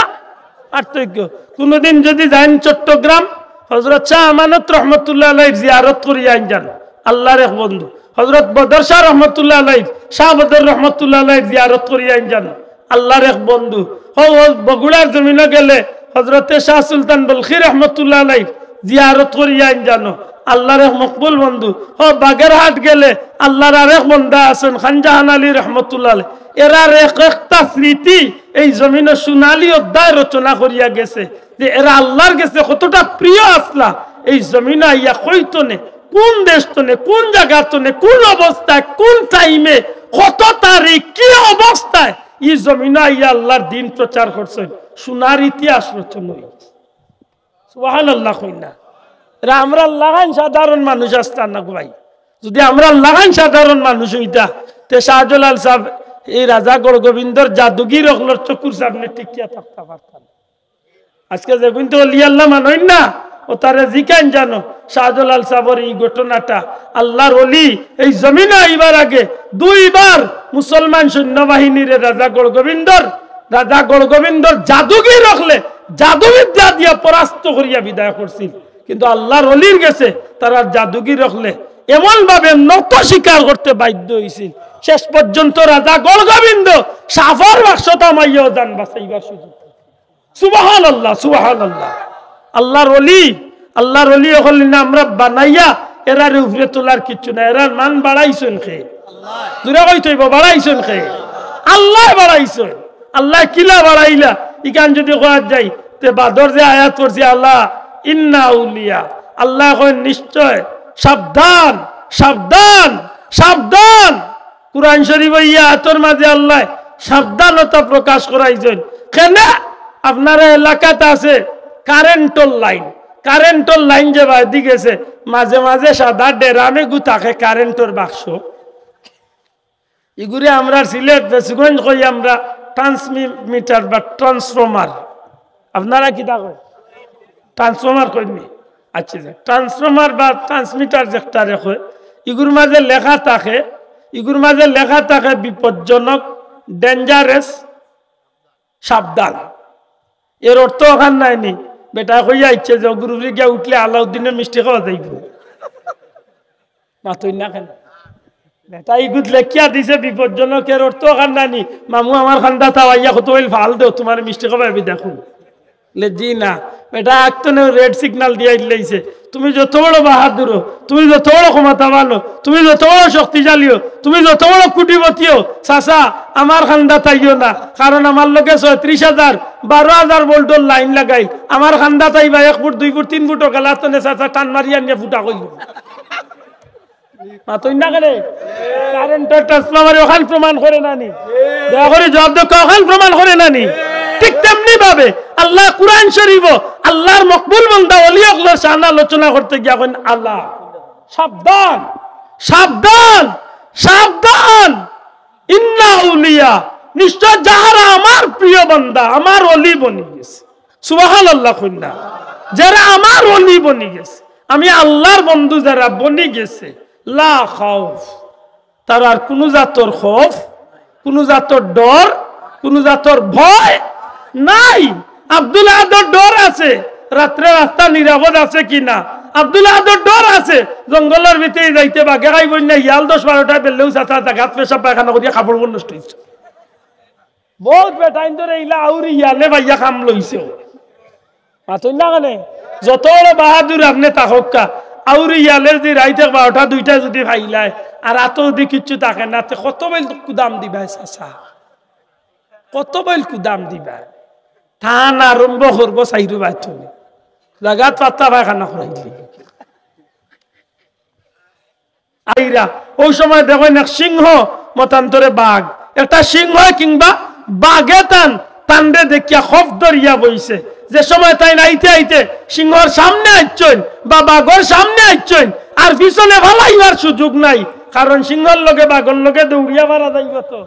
পার্থক্য। কুনুদিন যুদি যাইন চট্টগ্রাম, হযরত শাহ আমানত রহমতুল্লাহ আলাইহির জিয়ারত করিয়া আইন যান, আল্লার এক বন্ধু। হযরত বদর শাহ রহমতুল্লাহ আলাইহির, শাহ বদর রহমতুল্লাহ আলাইহির জিয়ারত করিয়া আইন যান, আল্লার এক বন্ধু। হউ, হউ বগুড়ার জমিনো গেলে হযরতে শাহ সুলতান বলখি রহমতুল্লাহ আলাইহির জিয়ারত করিয়া আইন যান, আল্লার এক মকবুল বন্ধু। হউ বাগেরহাট গেলে আল্লার আরেক বন্দা আছইন খানজাহান আলী রহমতুল্লাহ আলাইহি। এরার এক একটা স্মৃতি এই জমিনো সোনালী অধ্যায় রচনা করিয়া গেছে, যে এরা আল্লার গেছে কতটা প্রিয় আছলা। এই জমিনো আইয়া কইতো নে, কুন দেশ তনে, কুন জাগা তনে, কুন অবস্থায়, কুন টাইমে, কত তারিখ, কি অবস্থায় ই জমিনো আইয়া আল্লার দিন প্রচার করছইন, সোনার ইতিহাস রচনা অইছে। সুবহানাল্লাহ কইন না। এরা আমরার লাখান সাধারণ মানুষ আছলা না গো ভাই। যুদি আমরার লাখান সাধারণ মানুষ অইতা, তে শাহজালাল সাব এই রাজা গড়গোবিন্দর জাদুগির অকলর চকুর সামনে টিকিয়া থাকতা পারতা না। আইজকে যেগুইন্তে অলি আল্লাহ মানইন না, ও তারে জিকাইন জানো, শাহজালাল সাবর এই ঘটনাটা। আল্লাহর ওলি এই জমিনো আইবার আগে দুইবার মুসলমান সৈন্যবাহিনীরে রাজা গৌড়গোবিন্দর, রাজা গৌড়গোবিন্দর জাদুগির অকলে জাদুবিদ্যা দিয়া পরাস্ত করিয়া বিদায় করছিল। কিন্তু আল্লাহর ওলির গেছে তারার জাদুগির অকলে এমন ভাবে নত স্বীকার করতে বাধ্য হইছিল, শেষ পর্যন্ত রাজা গৌড়গোবিন্দ সাফর বাক্সত হামাইয়াও জান বাঁচাইবার সুযোগ। সুবহানাল্লাহ, সুবহানাল্লাহ। আল্লাহর ওলি, আল্লাহর ওলি অকল না আমরা বানাইয়া এরারে উপরে তোলার কিচ্ছু না। এরার মান বাড়াইছইন কে? জুরে কইতে অইবো, বাড়াইছইন কে? আল্লায় বাড়াইছইন। আল্লায় কিলা বাড়াইলা? ইখান যদি কওয়া যায়, তে বাদর যে আয়াত পড়ছি, আলা ইন্না আউলিয়া, আল্লায় কইন নিশ্চয়, সাবধান, সাবধান, সাবধান। কুরআন শরীফ ই আয়াতর মাঝে আল্লায় সাবধানতা প্রকাশ করাইছইন। কেনে? আপনারা এলাকাত আছে কারেন্টর লাইন, কারেন্টর লাইন যে বায়দি গেছে, মাঝে মাঝে সাদা ড্রামে গু থাকে কারেন্টর বাক্স। ইগুরে আমরা সিলেট ফেঞ্চুগঞ্জ কই আমরা ট্রান্সমিটার বা ট্রান্সফর্মার। আপনারা কিতা কইন? ট্রান্সফর্মার কইন নি? আচ্ছা, যে ট্রান্সফর্মার বা ট্রান্সমিটার যেটারে কয়, ইগুর মাঝে লেখা থাকে, ইগুর মাঝে লেখা থাকে বিপজ্জনক, ডেঞ্জারাস, সাবধান। এর অর্থ অখান নায় নি? বেটা কইয়া আইছে যে অগুর উপরে গিয়া উঠলে আলাউদ্দিনর মিষ্টি খাওয়া যাইবো। মাতইন না কেনে? বেটা ইগুত লেখিয়া দিছে বিপজ্জনক, এর অর্থ অখান নায় নি? মামু আমার কান্দাত আও, আইয়া কতবাইল ফাল দেও, তুমারে মিষ্টি খাওয়াইমু দেখো। লে জি না, বেটা আগ থনে রেড সিগন্যাল দিয়া দিলাইছে। তুমি যত বড় বাহাদুর অও, তুমি যত বড় ক্ষমতাবান অও, তুমি যত বড় শক্তিশালী অও, তুমি যত বড় কোটিপতি অও, চাচা, আমার কান্দাত আইও না, কারণ আমার লগে ছয়ত্রিশ হাজার, বারো হাজার ভোল্টর লাইন লাগাইল। আমার কান্দাত আইবা এক ফুট, দুই ফুট, তিন ফুটর গেলা থনে চাচা টান মারিয়া আনিয়া ফুটা কইল। মাতইন না কেনে? কারেন্টর ট্রান্সফরমারে অখান প্রমাণ করে না নি? দয়া করি জবাব দেউক্কা, অখান প্রমাণ করে না নি? ঠিক তেমনি ভাবে আল্লায় কুরআন শরীফো আল্লাহর মকবুল বান্দা ওলি অকলর শান আলোচনা করতে গিয়া কইন, আলা, সাবধান, সাবধান, সাবধান, ইন্না আউলিয়া, নিশ্চয় যাহারা আমার প্রিয় বান্দা, আমার ওলি বনি গেছে। সুবহানাল্লাহ কইন না। যারা আমার ওলি বনি গেছে, আমি আল্লাহর বন্ধু যারা বনি গেছে, লা খাউফ, তারার কুনু জাতর খৌফ, কুনু জাতর ডর, কুনু জাতর ভয় নাই। আব্দুল আহাদর ডর আছে, রাত্রে রাস্তা নিরাপদ আছে কি না? আব্দুল আহাদর ডর আছে, জঙ্গলর ভিতরে যাইতে বাঘে খাইবো না, হিয়াল দশ বারোটা বেললেও চাচা জাগাত পেশাব পায়খানা করিয়া কাপড় নষ্ট অইছে। বউত বেটাইন্তরে ইলা আউরি হিয়ালে পাইয়া কাম লইছে। মাতইন না কেনে? যত বড় বাহাদুর আপনে থাকউক্কা, আউরি হিয়ালে যদি রাইত এক বারোটা দুইটা যদি পাইলায়, আর আতো যদি কিচ্ছু থাকে না, তে কতবাইল কুদাম দিবায় চাচা? কতবাইল কুদাম দিবায়? টান আরম্ভ করবো চাইরোবায় থনে। জাগাত পাতলা পায়খানা করাইলে। আইরা, অউ সময় দেখইন এক সিংহ, মতান্তরে বাঘ। একটা সিংহ কিংবা বাঘে তান, তানরে দেখিয়া খৌফ ধরিয়া বইছে। যে সময় তাইন আইতে আইতে সিংহর সামনে আইচ্ছইন বা বাঘর সামনে আইচ্ছইন, আর পিছনে ফালাইবার সুযোগ নাই, কারণ সিংহর লগে বাঘর লগে দৌড়িয়া পারা যাইবো তো।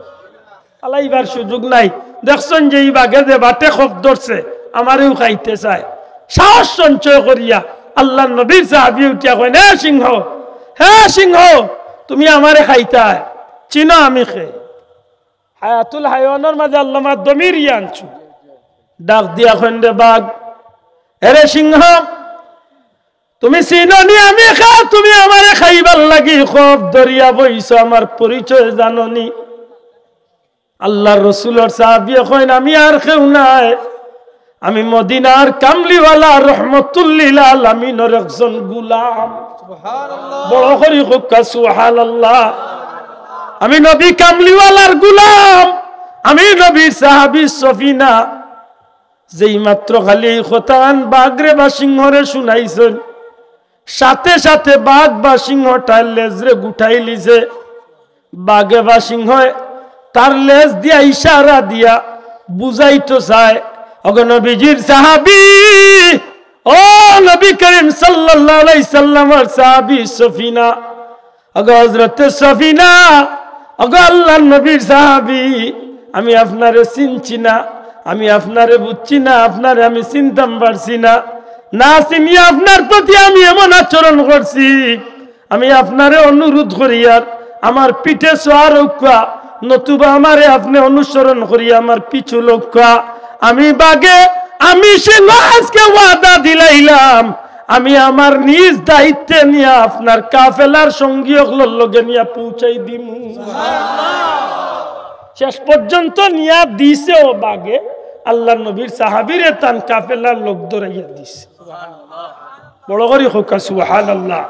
ফালাইবার সুযোগ নাই। দেখছইন যে ই বাঘে যে বাটে খৌফ ধরছে, আমারেও খাইতে চায়। সাহস সঞ্চয় করিয়া আল্লাহর নবীর সাহাবী উঠিয়া কইন, "হে সিংহ, হে সিংহ, তুমি আমারে খাইতায়, চিনো আমি কে?" হায়াতুল হায়ওয়ানর মাঝে আল্লামা দমিরিয়ে আনছইন। ডাক দিয়া কইন, "রে বাঘ, এরে সিংহ, তুমি চিনো নি আমি কে? তুমি আমারে খাইবার লাগি খৌফ ধরিয়া বইছো, আমার পরিচয় জানো নি?" আল্লাহর রসুলর সাহাবিয়ে কইন, "আমি আর কেউ নায়, আমি মদিনার কামলিওয়ালা রহমতুল্লিল আলামিনর একজন গুলাম।" সুবহানাল্লাহ। বড় করি কউক্কা সুবহানাল্লাহ। "আমি নবী কামলিওয়ালার গুলাম, আমি নবীর সাহাবী সফিনা।" যেই মাত্র খালি এই কথাখান বাঘরে বা সিংহরে শুনাইছইন, সাথে সাথে বাঘ বা সিংহটায় লেজরে গুটাইলিছে। বাঘে বা সিংহে তার লেজ দিয়া ইশারা দিয়া বুঝাইতো চায়, "ওগো নবীজির সাহাবী, ও নবী করিম সাল্লাল্লাহু আলাইহি সাল্লামর সাহাবী সফিনা, ওগো হযরতে সফিনা, ওগো আল্লাহর নবীর সাহাবী, আমি আপনারে চিনছি না, আমি আপনারে বুঝছি না, আপনারে আমি চিনতাম পারছি না।" না চিনিয়া আপনার প্রতি আমি এমন আচরণ করছি, আমি আপনারে অনুরোধ করিয়ার আমার পিঠে চড় অউক্কা, নতুবা আমারে আপনে অনুসরণ করিয়া আমার পিছু লউক্কা। আমি বাঘে, আমি সিংহ আজকে ওয়াদা দিলাইলাম, আমি আমার নিজ দায়িত্বে নিয়া আপনার কাফেলার সঙ্গী অকলর লগে নিয়া পৌঁছাই দিমু। শেষ পর্যন্ত নিয়া দিছেও বাঘে, আল্লার নবীর সাহাবীরে তান কাফেলার লোক ধরাইয়া দিছে। বড় করি কউক্কা সুবহানাল্লাহ।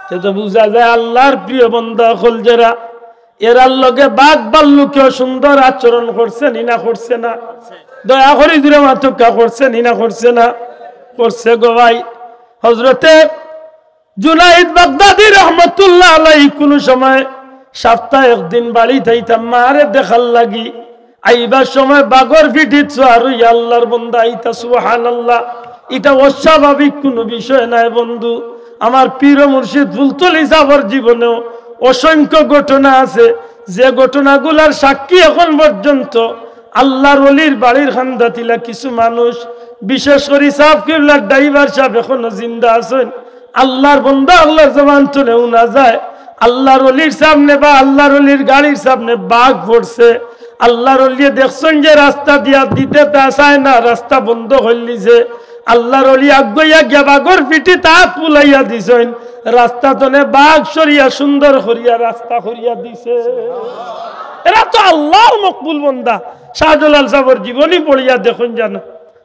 তে তো বুঝা যায় আল্লার প্রিয় বন্দা অকল যেরা, এরার লগে বাঘ ভাল্লুকেও সুন্দর আচরণ করছে নি না করছে না? দয়া করি জুরে মাতউক্কা, করছে নি না করছে না? করছে গো ভাই। হযরতে জুনাইদ বাগদাদি রহমতুল্লাহ আলাইহি কুনু সময় সপ্তাহে একদিন বাড়িত আইতা মারে দেখার লাগি। আইবার সময় বাঘর পিঠিত সওয়ার অইয়া আল্লার বন্দা আইতা, সুবহানাল্লাহ। ইটা অস্বাভাবিক কুনু বিষয় নায় বন্ধু। আমার পীর ও মুর্শিদ ফুলতলি সাবর জীবনেও অসংখ্য ঘটনা আছে, যে ঘটনাগুলার সাক্ষী এখন পর্যন্ত আল্লার অলির বাড়ির কান্দাত ইলা কিছু মানুষ, বিশেষ করি সাব কিবলার ড্রাইভার সাব এখনো জিন্দা আছইন। আল্লার বন্দা আল্লার জবান তনে হুনা যায়, আল্লার অলির সামনে বা আল্লার অলির গাড়ির সামনে বাঘ পড়ছে। আল্লার অলিয়ে দেখছইন যে রাস্তা দিয়া দিতে তা চায় না, রাস্তা বন্ধ করিলিছে। আল্লার অলি আগুয়াইয়া গিয়া বাঘর পিঠিত আত বুলাইয়া দিছইন, রাস্তা তনে বাঘ সরিয়া সুন্দর করিয়া রাস্তা করিয়া দিছে। এরা তো আল্লার মকবুল বন্দা। শাহজালাল সাবর জীবনী পড়িয়া দেখইন জানো,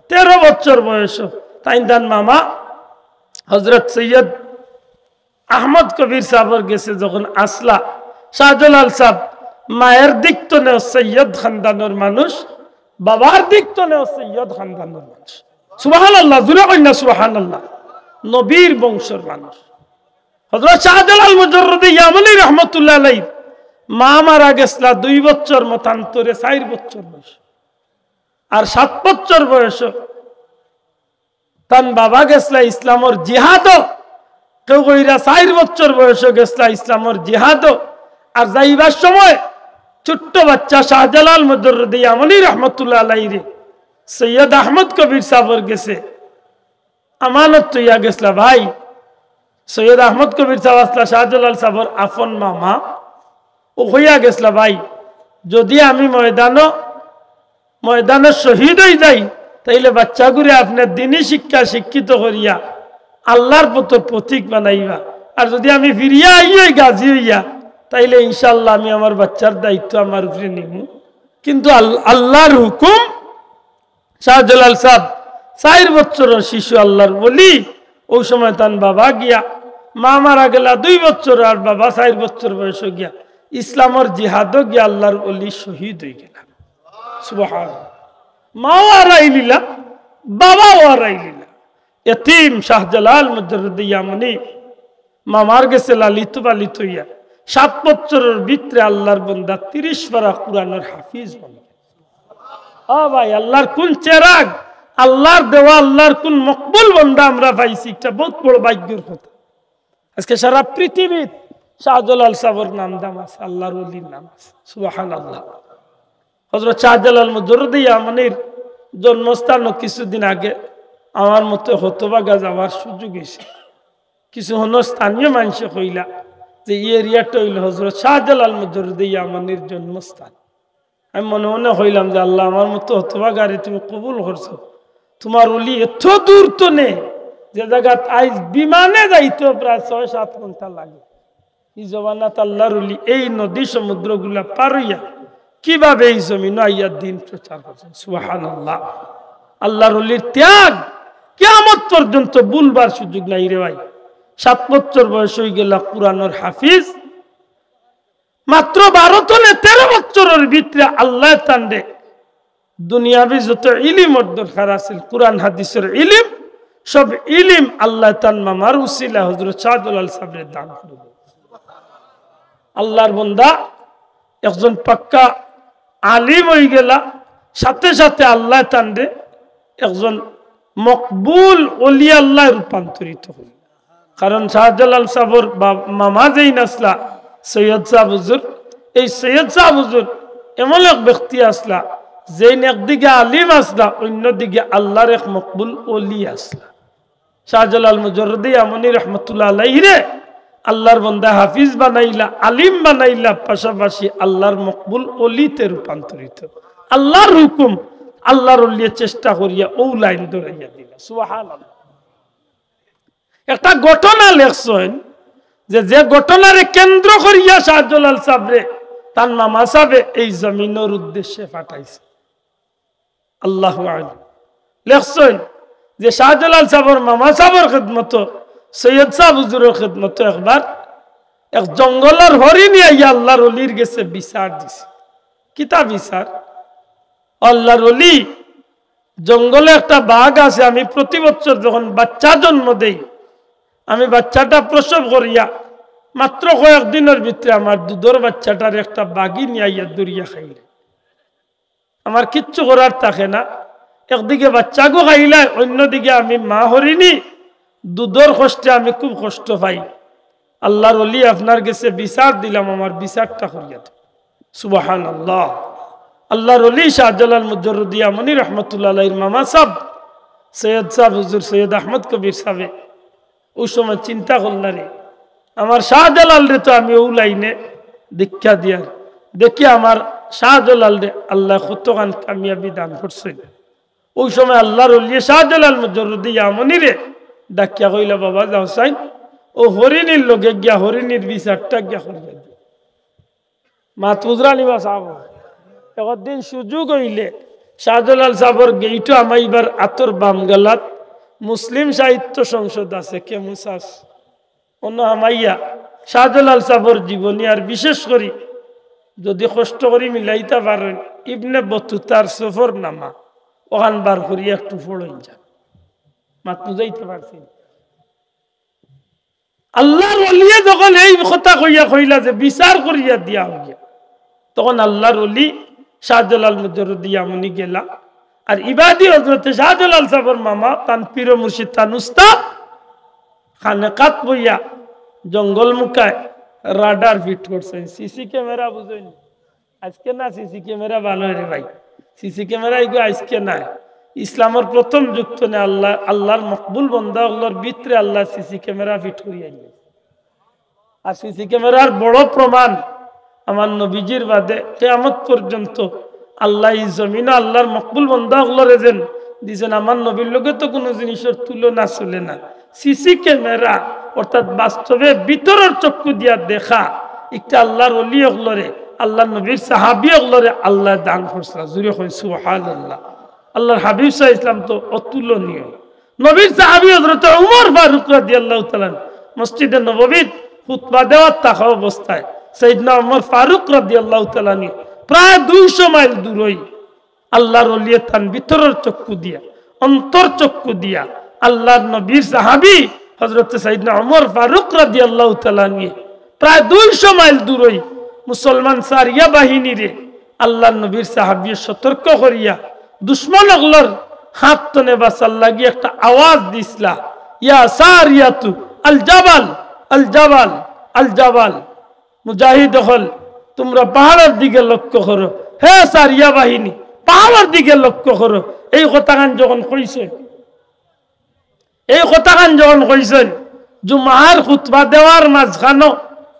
তেরো বছর বয়স, তাইন তান মামা হযরত সৈয়দ আহমদ কবির সাবর গেছে যখন আছলা, শাহজালাল সাব মায়ের দিক তনেও সৈয়দ খানদানর মানুষ, বাবার দিক তনেও সৈয়দ খানদানর মানুষ। সুবহানাল্লাহ, জুরে কইন না সুবহানাল্লাহ। নবীর বংশর মানুষ। হযরত শাহজালাল মুজাররদে ইয়ামানি রহমতুল্লাহ আলাইহির মা মারা গেছলা দুই বছর মতান্তরে, চাইর বছর বয়স। আর সাত বছর বয়স তান বাবা গেছলা ইসলামর জিহাদো, কেউ কইরা চাইর বছর বয়সো গেছলা ইসলামর জিহাদো। আর যাইবার সময় ছোট্ট বাচ্চা শাহজালাল মুজাররদে ইয়ামানি রহমতুল্লাহ আলাইহিরে সৈয়দ আহমদ কবির সাবর গেছে আমানত থইয়া গেছলা ভাই। সৈয়দ আহমদ কবির সাব আছলা শাহজালাল সাবর আপন মামা। অউ কইয়া গেছলা ভাই, যদি আমি ময়দানো ময়দানো শহীদ অই যাই, তাইলে বাচ্চাগুরে আপনে দিনি শিক্ষা শিক্ষিত করিয়া আল্লার পথর পথিক বানাইবা। আর যদি আমি ফিরিয়া আই অই গাজী অইয়া, তাইলে ইনশাআল্লাহ আমি আমার বাচ্চার দায়িত্ব আমার উপরে নিমু। কিন্তু আল-, আল্লার হুকুম, শাহজালাল সাব চাইর বছরর শিশু আল্লার অলি, অউ সময় তান বাবা গিয়া, মা মারা গেলা দুই বছর আর বাবা চাইর বছর বয়সো গিয়া ইসলামর জিহাদো গিয়া আল্লার অলি শহীদ অইগেলা। সুবহানাল্লাহ। মাও হারাইলিলা, বাবাও হারাইলিলা। এতিম শাহজালাল মুজাররদে ইয়ামানি মামার গেছে লালিত পালিত অইয়া সাত বছরর ভিতরে আল্লার বন্দা তিরিশ পারা কুরআনর হাফিজ বনিগেলা। ও ভাই, আল্লার কুন চেরাগ, আল্লার দেওয়া, আল্লার কুন মকবুল বন্দা আমরা পাইছি, ইটা বউত বড় ভাগ্যর কথা। আজকে সারা পৃথিবীত শাহজালাল সাবর নাম দাম আছে, আল্লার অলির নাম আছে। সুবহানাল্লাহ। হযরত শাহজালাল মুজাররদে ইয়ামানির জন্মস্থানো কিছুদিন আগে আমার মতো হতভাগা যাওয়ার সুযোগ অইছে। কিছু হনো স্থানীয় মানষে কইলা যে ই এরিয়াটা অইলো হযরত শাহজালাল মুজাররদে ইয়ামানির জন্মস্থান। আমি মনে মনে কইলাম যে, "আল্লাহ, আমার মতো হতভাগারে তুমি কবুল করছো। তুমার অলি এত দূর তনে, যে জাগাত আইজ বিমানে যাইতেও প্রায় ছয় সাত ঘন্টা লাগে। ই জমানাত আল্লার অলি এই নদী সমুদ্রগুলা পার অইয়া কিভাবে ই জমিনো আইয়া দিন প্রচার করছেন?" সুবহানাল্লাহ। আল্লার অলির ত্যাগ কিয়ামত পর্যন্ত ভুলবার সুযোগ নাই রে ভাই। সাত বছর বয়স অইগেলা কুরআনর হাফিজ, মাত্র বারো তনে তেরো বছরর ভিতরে আল্লায় তানরে দুনিয়াবি যত ইলিমর দরকার আছিল, কুরআন হাদিসর ইলিম, সব ইলিম আল্লায় তান মামার উসিলা হযরত শাহজালাল সাবরে দান করি দিলা। আল্লার বন্দা একজন পাক্কা আলিম অইগেলা, সাথে সাথে আল্লায় তানরে একজন মকবুল অলি আল্লায় রূপান্তরিত করি। কারণ শাহজালাল সাবর বা-, মামা যেইন আছলা, সৈয়দ সাব হুজুর, এই সৈয়দ সাব হুজুর এমন এক ব্যক্তি আছলা, যেইন একদিকে আলিম আছলা, অইন্যদিকে আল্লার এক মকবুল অলি আছলা। শাহজালাল মুজররদি ইয়ামনি রহমতুল্লাহ আলাইহিরে আল্লাহর বন্দা হাফিজ বানাইলা, আলিম বানাইলা, পাশাপাশি আল্লাহর মকবুল অলিতে রূপান্তরিত। আল্লাহর হুকুম, আল্লাহর অলিয়ে চেষ্টা করিয়া অউ লাইন ধরাইয়া দিলা। সুবহানাল্লাহ। একটা ঘটনা লেখছইন যে, যে ঘটনারে কেন্দ্র করিয়া শাহজালাল সাবরে তান মামা সাবে এই জমিনর উদ্দেশ্যে পাঠাইছে। আল্লাহু আ'লাম। লেখছইন যে শাহজালাল সাবর মামা সাবর খেদমতো, সৈয়দ সাব হুজুরর খেদমতো একবার এক জঙ্গলর হরিণী আইয়া আল্লাহর অলির গেছে বিচার দিছে। কিতা বিচার? আল্লাহর অলি, জঙ্গলে একটা বাঘ আছে, আমি প্রতি বছর যখন বাচ্চা জন্ম দেই, আমি বাচ্চাটা প্রসব করিয়া মাত্র কয়েক দিনর ভিতরে আমার দুধর বাচ্চাটার একটা বাঘে নিয়া আইয়া দরিয়া খাইলে। আমার কিচ্ছু করার থাকে না, একদিকে বাচ্চাগু খাইলায়, অন্যদিকে আমি মা হরিণী, দুধর কষ্টে আমি খুব কষ্ট পাই। আল্লাহর অলি, আপনার গেছে বিচার দিলাম, আমার বিচারটা করিয়া দেন। সুবহানাল্লাহ। আল্লাহর অলি শাহজালাল মুজররদি ইয়ামনি রহমতুল্লাহ আলাইহির মামা সাব, সৈয়দ সাব হুজুর সৈয়দ আহমদ কবির সাবে অউ সময় চিন্তা করলা রে, আমার শাহজালালরে তো আমি অউ লাইনে দীক্ষা দিয়ার, দেখি আমার শাহজালালরে আল্লায় কতখান কামিয়াবি দান করছইন। অউ সময় আল্লাহর অলিয়ে শাহজালাল মুজররদি ইয়ামনিরে ডাকিয়া কইলা, "বাবা, যাও চাইন, অউ হরিণীর লগে গিয়া হরিণীর বিচারটা গিয়া করিয়া দিও।" মাত বুঝরা নি বা সাব? একদিন সুযোগ অইলে শাহজালাল সাবর গেইটো হামাইবার আতর বাম গালাত মুসলিম সাহিত্য সংসদ আছে, কেমুসাস। অনো হামাইয়া শাহজালাল সাবর জীবনী আর বিশেষ করি যদি কষ্ট করি মিলাইতা পারইন, ইবনে বতুতার সফরনামা অখান বার করি একটু পড়ইন যান। মাত বুঝাইতে পারছি? আল্লাহর অলিয়ে যখন এই কথা কইয়া কইলা যে বিচার করিয়া দিয়া অইয়া, তখন আল্লাহর অলি শাহজালাল মুজররদি ইয়ামনি গেলা। আর ইবাদি হজরতে শাহজালাল সাবর মামা, তান পীর মুর্শিদ, তান উস্তাদ, খানেকাত বইয়া জঙ্গল মুখায় রাডার ফিট করছইন, সিসি ক্যামেরা বুঝইন। আইজকে না সিসি ক্যামেরা ভালা রে ভাই, সিসি ক্যামেরা ইগু আইজকে নায়। ইসলামর প্রথম যুগ থনে আল্লাহ, আল্লাহর মকবুল বন্দা অকলর ভিতরে আল্লায় সিসি ক্যামেরা ফিট করি আইলা। আর সিসি ক্যামেরার বড় প্রমাণ, আমার নবীজির বাদে কিয়ামত পর্যন্ত আল্লায় ই জমিনো আল্লাহর মকবুল বন্দা অকলরে যেন দিছইন, আমার নবীর লগে তো কুনু জিনিসর তুলনা চলে না। সিসি ক্যামেরা অর্থাৎ বাস্তবে ভিতরর চক্ষু দিয়া দেখা, ইটা আল্লাহর অলি অকলরে, আল্লাহর নবীর সাহাবী অকলরে আল্লায় দান করছলা। জুরে কইন সুবহানাল্লাহ। আল্লাহর হাবিব সাল্লাল্লাহু আলাইহি ওয়াসাল্লাম তো অতুলনীয়। নবীর সাহাবী হযরত উমর ফারুক রাদিয়াল্লাহু তাআলা আনহু মসজিদে নববীত খুতবা দেওয়ার থাকা অবস্থায় সাইয়েদনা উমর ফারুক রাদিয়াল্লাহু তাআলা আনহু প্রায় দুইশো মাইল দূরই আল্লাহর অলিয়ে তান ভিতরর চক্ষু দিয়া, অন্তর চক্ষু দিয়া, আল্লাহর নবীর সাহাবী হযরত সাইয়েদনা উমর ফারুক রাদিয়াল্লাহু তাআলা আনহু প্রায় দুইশো মাইল দূরই মুসলমান সারিয়া বাহিনীরে আল্লাহর নবীর সাহাবীয়ে সতর্ক করিয়া দুশমন অকলর হাত থনে বাঁচার লাগি একটা আওয়াজ দিছলা, "ইয়া সারিয়াতু আল জাবাল, আল জাবাল, আল জাবাল।" মুজাহিদ অকল, তুমরা পাহাড়র দিকে লক্ষ্য করো। হে সারিয়া বাহিনী, পাহাড়র দিকে লক্ষ্য করো। এই কথাখান যখন কইছইন, এই কথাখান যখন কইছইন, জুমার খুতবা দেওয়ার মাঝখানো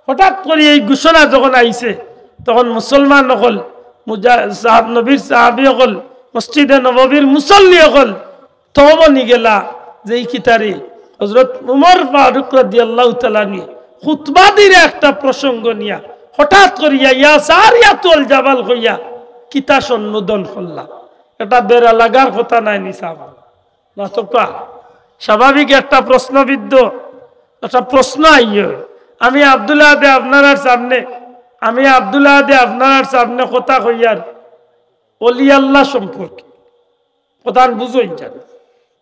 হঠাৎ করি এই ঘোষণা যখন আইছে, তখন মুসলমান অকল, মুজা-, সাহাব-, নবীর সাহাবী অকল, মসজিদে নববীর মুসল্লি অকল, থমকি গেলা যে ই কিতারে হযরত উমর ফারুক রাদিয়াল্লাহু তাআলা আনহু খুতবা দিরা একটা প্রসঙ্গ নিয়া হঠাৎ করিয়া "ইয়া সারিয়াতুল জাবাল" কইয়া কিতা সম্বোধন করলা। এটা বেড়া লাগার কথা নায় নি সাব? না তো কা? স্বাভাবিক একটা প্রশ্নবিদ্ধ, একটা প্রশ্ন আইয়ে। আমি আব্দুল আহাদে আপনারার সামনে, আমি আব্দুল আহাদে আপনারার সামনে কথা কইয়ার অলি আল্লাহ সম্পর্কে। কথাখান বুঝইন যান।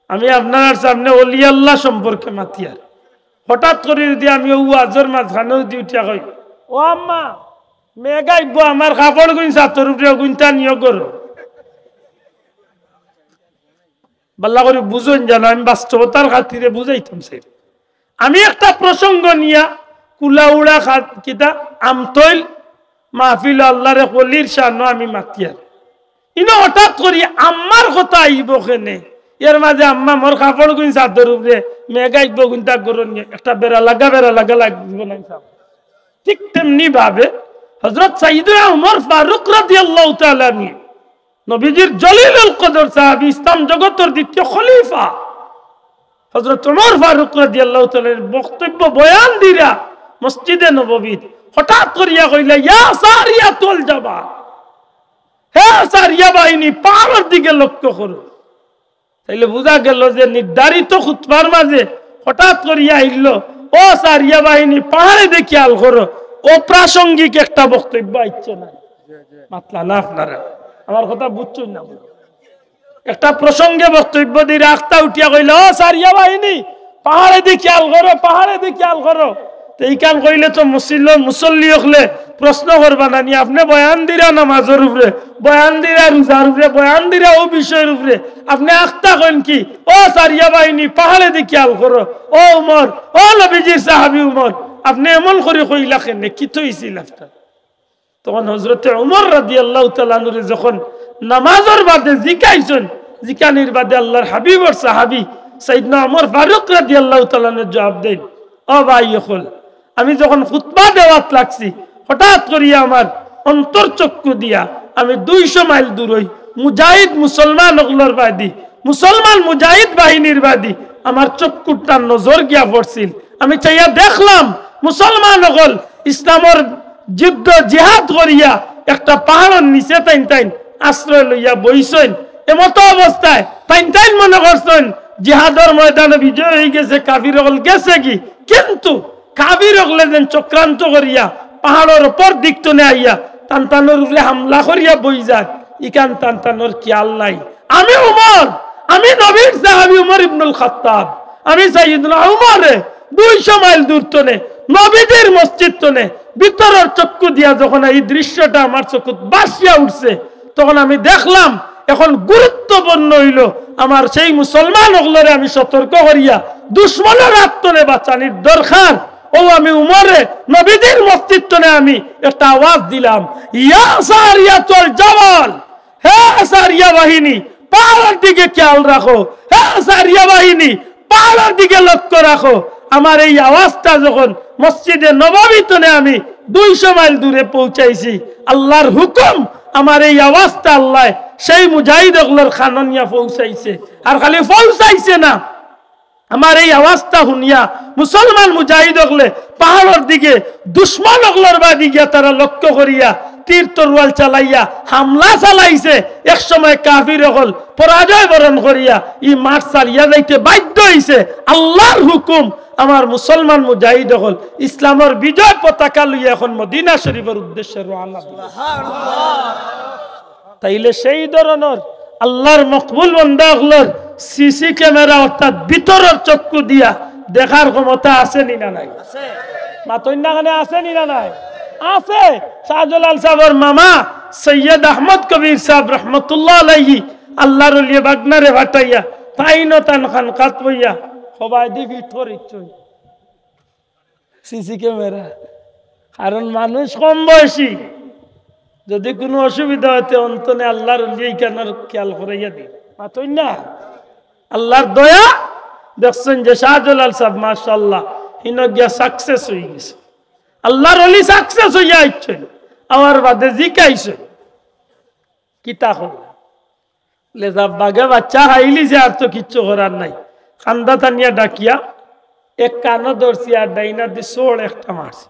আমি আপনারার সামনে অলি আল্লাহ সম্পর্কে মাতিয়ার। হঠাৎ করি যদি আমি অউ ওয়াজর মাঝখানো যদি উঠিয়া কই, "ও আম্মা, মেঘ আইবো, আমার কাপড়গুইন ছাতর উপরে অগুইন টানিও করো।" ভালা করি বুঝইন যান, আমি বাস্তবতার খাতিরে বুঝাইতাম চাই। আমি একটা প্রসঙ্গ নিয়া কুলাউড়া খাত-, কিতা আমতৈল মাহফিল আল্লাহর এক অলির শানো আমি মাতিয়ার। ইনো হঠাৎ করি আম্মার কথা আইবো কেনে? এর মাঝে আম্মা মোর কাপড় গুইন ছাদর উপরে, মেঘ আইব গুইন তাক গরম নিয়ে, একটা বেড়া লাগা, বেড়া লাগা লাগবে না ইনশাআল্লাহ। ঠিক তেমনি ভাবে হযরত সাইয়েদনা উমর ফারুক রাদিয়াল্লাহু তাআলা আনহু, নবীজির জলিলুল কদর সাহাবী, ইসলাম জগতর দ্বিতীয় খলিফা, হযরত উমর ফারুক রাদিয়াল্লাহু তাআলা আনহুর বক্তব্য বয়ান দিরা মসজিদে নববীত হঠাৎ করিয়া কইলা, "ইয়া সারিয়াতুল জাবাল, হে সারিয়া বাহিনী, পাহাড়র দিকে লক্ষ্য করো।" তাইলে বুঝা গেল যে নির্ধারিত খুতবার মাঝে হঠাৎ করিয়া আইল, "ও সারিয়া বাহিনী, পাহাড়ে দেখি খেয়াল করো।" অপ্রাসঙ্গিক একটা বক্তব্য আইছে না। মাতলা না আপনারা, আমার কথা বুঝছইন না? একটা প্রসঙ্গে বক্তব্য দি রাখতা উঠিয়া কইল, "ও সারিয়া বাহিনী, পাহাড়ে দেখি খেয়াল করো, পাহাড়ে দেখি খেয়াল করো।" তো ইখান কইলে তো মুসল্লি, মুসল্লি অকলে প্রশ্ন করবা না নি, "আপনে বয়ান দিরা নামাজর উপরে, বয়ান দিরা রোজার উপরে, বয়ান দিরা অউ বিষয়র উপরে, আপনে আখতা কইন কি? ও সারিয়া বাহিনী, পাহাড়ে দেখি খেয়াল করো, ও উমর, ও নবীজির সাহাবী উমর, আপনে এমন করি কইলা কেনে, কিতা অইছিল আপনার?" তখন হযরতে উমর রাদিয়াল্লাহু তাআলা আনহুরে যখন নামাজর বাদে জিকাইছইন, জিকানির বাদে আল্লাহর হাবিবর সাহাবী সাইয়েদনা উমর ফারুক রাদিয়াল্লাহু তাআলা আনহু জবাব দেইন, "ও ভাই অকল, আমি যখন খুতবা দেওয়াত লাগছি, হঠাৎ করিয়া আমার অন্তর চক্ষু দিয়া আমি দুইশো মাইল দূরই মুজাহিদ মুসলমান অকলর বায়দি, মুসলমান মুজাহিদ বাহিনীর বায়দি আমার চক্ষুরটা নজর গিয়া পড়ছিল। আমি চাইয়া দেখলাম মুসলমান অকল ইসলামর যুদ্ধ জিহাদ করিয়া একটা পাহাড়র নিচে তাইন তাইন আশ্রয় লইয়া বইছইন। এমতো অবস্থায় তাইন তাইন মনে করছইন জিহাদর ময়দানে বিজয় অইগেছে, কাফির অকল গেছেগি, কিন্তু কাফির অকলে যেন চক্রান্ত করিয়া পাহাড়র উপর দিক তনে আইয়া তান তানর উপরে হামলা করিয়া বই যায়, ইখান তান তানর খেয়াল নাই।" আমি উমর, আমি নবীর সাহাবী উমর ইবনুল খাত্তাব, আমি সাইয়েদনা উমরে দুইশো মাইল দূর তনে নবীজির মসজিদ তনে ভিতরর চক্ষু দিয়া যখন এই দৃশ্যটা আমার চক্ষুত ভাসিয়া উঠছে, তখন আমি দেখলাম এখন গুরুত্বপূর্ণ অইল আমার সেই মুসলমান অকলরে আমি সতর্ক করিয়া দুশমনর আত তনে বাঁচানির দরকার। অউ আমি উমরে নবীজির মসজিদ তনে আমি একটা আওয়াজ দিলাম, "ইয়া সারিয়াতুল জাবাল, হে সারিয়া বাহিনী, পাহাড়র দিকে খেয়াল রাখো, হে সারিয়া বাহিনী, পাহাড়র দিকে লক্ষ্য রাখো।" আমার এই আওয়াজটা যখন মসজিদে নববী তনে আমি দুইশো মাইল দূরে পৌঁছাইছি, আল্লাহর হুকুম, আমার এই আওয়াজটা আল্লায় সেই মুজাহিদ অকলর কানো নিয়া পৌঁছাইছে। আর খালি পৌঁছাইছে না, আমার এই আওয়াজটা হুনিয়া মুসলমান মুজাহিদ অকলে পাহাড়র দিকে দুশমন অকলর বায়দি গিয়া তারা লক্ষ্য করিয়া তীর তরোয়াল চালাইয়া হামলা চালাইছে। এক সময় কাফির অকল পরাজয় বরণ করিয়া ই মাঠ ছাড়িয়া যাইতে বাধ্য অইছে। আল্লাহর হুকুম, আমার মুসলমান মুজাহিদ অকল ইসলামর বিজয় পতাকা লইয়া এখন মদিনা শরীফর উদ্দেশ্যে রওয়ানা দিল। তাইলে সেই ধরনর আল্লাহর মকবুল বান্দা অকলর সিসি ক্যামেরা অর্থাৎ ভিতরর চক্ষু দিয়া দেখার ক্ষমতা আছে নি না নাই? মাতইন না কেনে, আছে নি না নাই? আছে। শাহজালাল সাহেবর মামা সৈয়দ আহমদ কবির সাহেব রহমতুল্লাহ আলাইহি আল্লাহর ওলিয়ে বাগনারে ফাটাইয়া তাইনও তান খানকাত বইয়া হবায়দি ফিট করিচ্ছইন। CC camera. কারণ মানুষ কম বয়সী, যদি কুনু অসুবিধা অয় তে অন্তনে আল্লাহর ওলিয়ে ইখানর খেয়াল করাইয়া দিন। মাতইন না? আল্লাহর দয়া, দেখছইন যে শাহজালাল সাহেব মাশাআল্লাহ হিনো গিয়া সাকসেস অইগেছে। আল্লাহর ওলি সাকসেস অইয়া আইছইন, আওয়ার বাদে জিকাইছইন, "কিতা করলা?" লেজা বাগে বাচ্চা খাইলিছে, আর তো কিচ্ছু করার নাই। কান্দা টানিয়া ডাকিয়া এক কানো ধরছি আর ডাইন আতদি চড় একটা মারছি।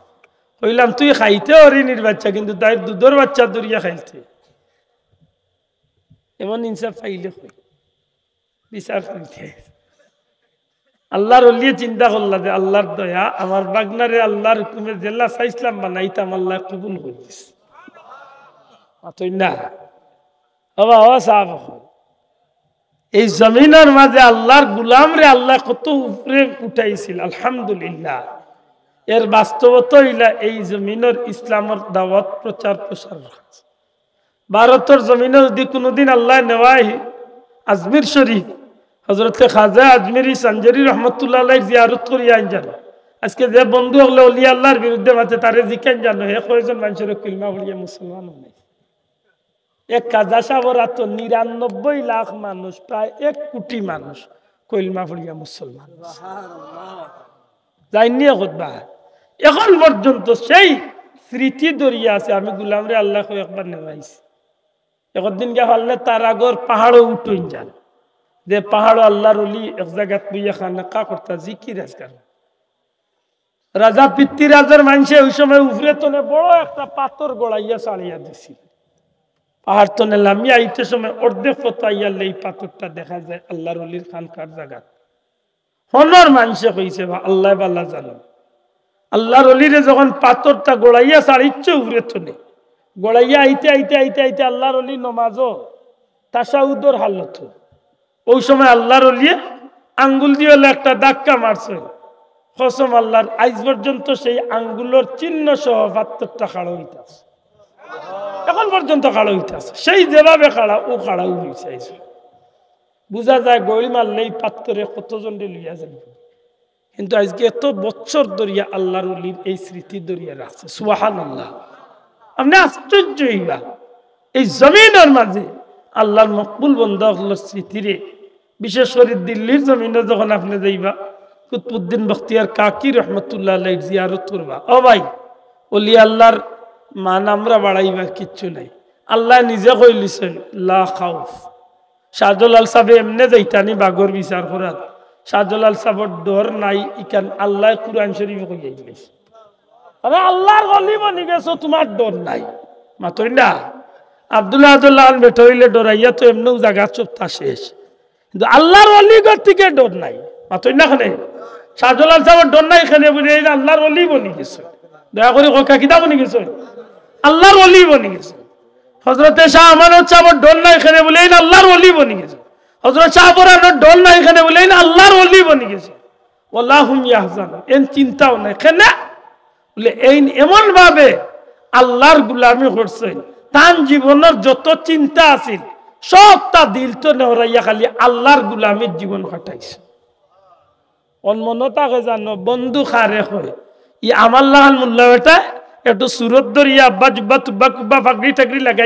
কইলাম, "তুই খাইতে অরিনির বাচ্চা, কিন্তু তাইর দুধর বাচ্চা ধরিয়া খাইলতে।" এমন ইনসাফ পাইলে কই বিচার করিতে। আল্লাহর ওলিয়ে চিন্তা করলা যে, "আল্লাহর দয়া, আমার বাগনারে আল্লাহর হুকুমে যেলা চাইছলাম বানাইতাম, আল্লায় কবুল করি দিছে।" মাতইন না? বাবা, ও সাহেব, এই জমিনর মাঝে আল্লাহর গুলামরে আল্লায় কত উপরে উঠাইছিল, আলহামদুলিল্লাহ। এর বাস্তবতা অইলা এই জমিনর ইসলামর দাওয়াত প্রচার প্রসার। ভারতর জমিনো যদি কুনুদিন আল্লায় নেওয়ায় আজমির শরীফ, হযরতে খাজা আজমিরি সানজারি রহমতুল্লাহ আলাইহির জিয়ারত করিয়া আইন জানো। আজকে যে বন্ধু অকলে অলি আল্লাহর বিরুদ্ধে মাতে, তারে জিকাইন জানো, হে কয়জন মানষরে কলিমা পড়িয়া মুসলমান বানাইছে? এক খাজা সাবর আতো নিরানব্বই লাখ মানুষ, প্রায় এক কোটি মানুষ কলমা পড়িয়া মুসলমান। যাইননি একবার? এখন পর্যন্ত সেই স্মৃতি ধরিয়া আছে। আমি গুলামরে আল্লাহ কয় একবার নেওয়াইছি। একদিন গিয়া পারলে তার আগর পাহাড়ো উঠইন যান, যে পাহাড়ো আল্লাহর অলি এক জাগাত বইয়া খানাকা করতা, জিকির আজকার। রাজা পৃথ্বীরাজর মানষে ওই সময় উপরে তনে বড় একটা পাথর গড়াইয়া ছাড়িয়া দিছিল। পাহাড় তনে লামিয়া আইতে সময় অর্ধেক পথ আইয়ারলে এই পাথরটা দেখা যায় আল্লাহর অলির খানকার জাগাত। হনর মানষে কইছে, "বা আল্লাহ বালা জানো।" আল্লাহর অলিরে যখন পাথরটা গড়াইয়া ছাড়িচ্ছে উপরে তনে, গড়াইয়া আইতে আইতে আইতে আইতে আল্লাহর অলি নমাজও তাশাহুদর হালত। ওই সময় আল্লাহর অলিয়ে আঙ্গুল দিয়া অইলে একটা ধাক্কা মারছে। কসম আল্লাহর, আইজ পর্যন্ত সেই আঙ্গুলর চিহ্ন সহ পাথরটা খাড়া অইতাছে। এখন পর্যন্ত খাড়া অইতাছে। সেই যেভাবে খাড়া, ও খাড়াউ রইছে আইজ। বুঝা যায়, গইল মারলেই পাথরে কতজনরে লইয়া যাইব। কিন্তু আজকে এত বছর ধরিয়া আল্লাহর অলির এই স্মৃতি ধরিয়া রাখছে। সুবহানাল্লাহ। আপনে আশ্চর্য অইবা, এই জমিনর মাঝে আল্লাহর মকবুল বন্দা অকলর স্মৃতিরে, বিশেষ করি দিল্লির জমিনো যখন আপনে যাইবা, কুতবুদ্দিন বখতিয়ার কাকি রহমতুল্লাহ আলাইহির জিয়ারত করবা, ও ভাই, অলি আল্লাহর মান আমরা বাড়াইবার কিচ্ছু নাই। আল্লাহ নিজে কইলিছইন, "লা খাউফ।" শাহজালাল সাবে এমনে যাইতানি বাঘর বিচার করাত। শাহজালাল সাবর ডর নাই, ইখান আল্লাহ কুরআন শরীফে কইয়া দিলাইছে। আরে আল্লাহর অলি বনি গেছো, তুমার ডর নাই। মাতই না। আব্দুল্লাহ আব্দুল্লাহ আন বেটা অইলে ডরাইয়া তো এমনেউ জাগা চুপতা শেষ। কিন্তু আল্লাহর অলি গতিকে ডর নাই। মাতই না কেনে? শাহজালাল সাবর ডর নাই কেনে বুলে এইন আল্লাহর অলি বনি গেছে। দয়া করি কউক্কা, কিতা বনি গেছে? আল্লাহর অলি বনি গেছে। হজরতে শাহ আমানত সাবর ডর নাই কেনে বুলে এইন আল্লাহর অলি বনি গেছে। হজরত শাহ বুরহানর ডর নাই কেনে বুলে এইন আল্লাহর অলি বনি গেছে। ওয়ালা হুম ইয়াহজানুন, এইন চিন্তাও নাই। কেনে? বুলে এইন এমন ভাবে আল্লাহর গুলামি করছইন, তান জীবনর যত চিন্তা আছিল সবতা দিল তনে হরাইয়া খালি আল্লাহর গুলামির জীবন কাটাইছে। অন মনো থাকে জানো, বন্ধু কারে কয়? ই আমার লাখান মোল্লা বেটা, একটু সুরত ধরিয়া আব্বা জুব্বা তুব্বা কুব্বা ফাগড়ি টাগড়ি লাগাই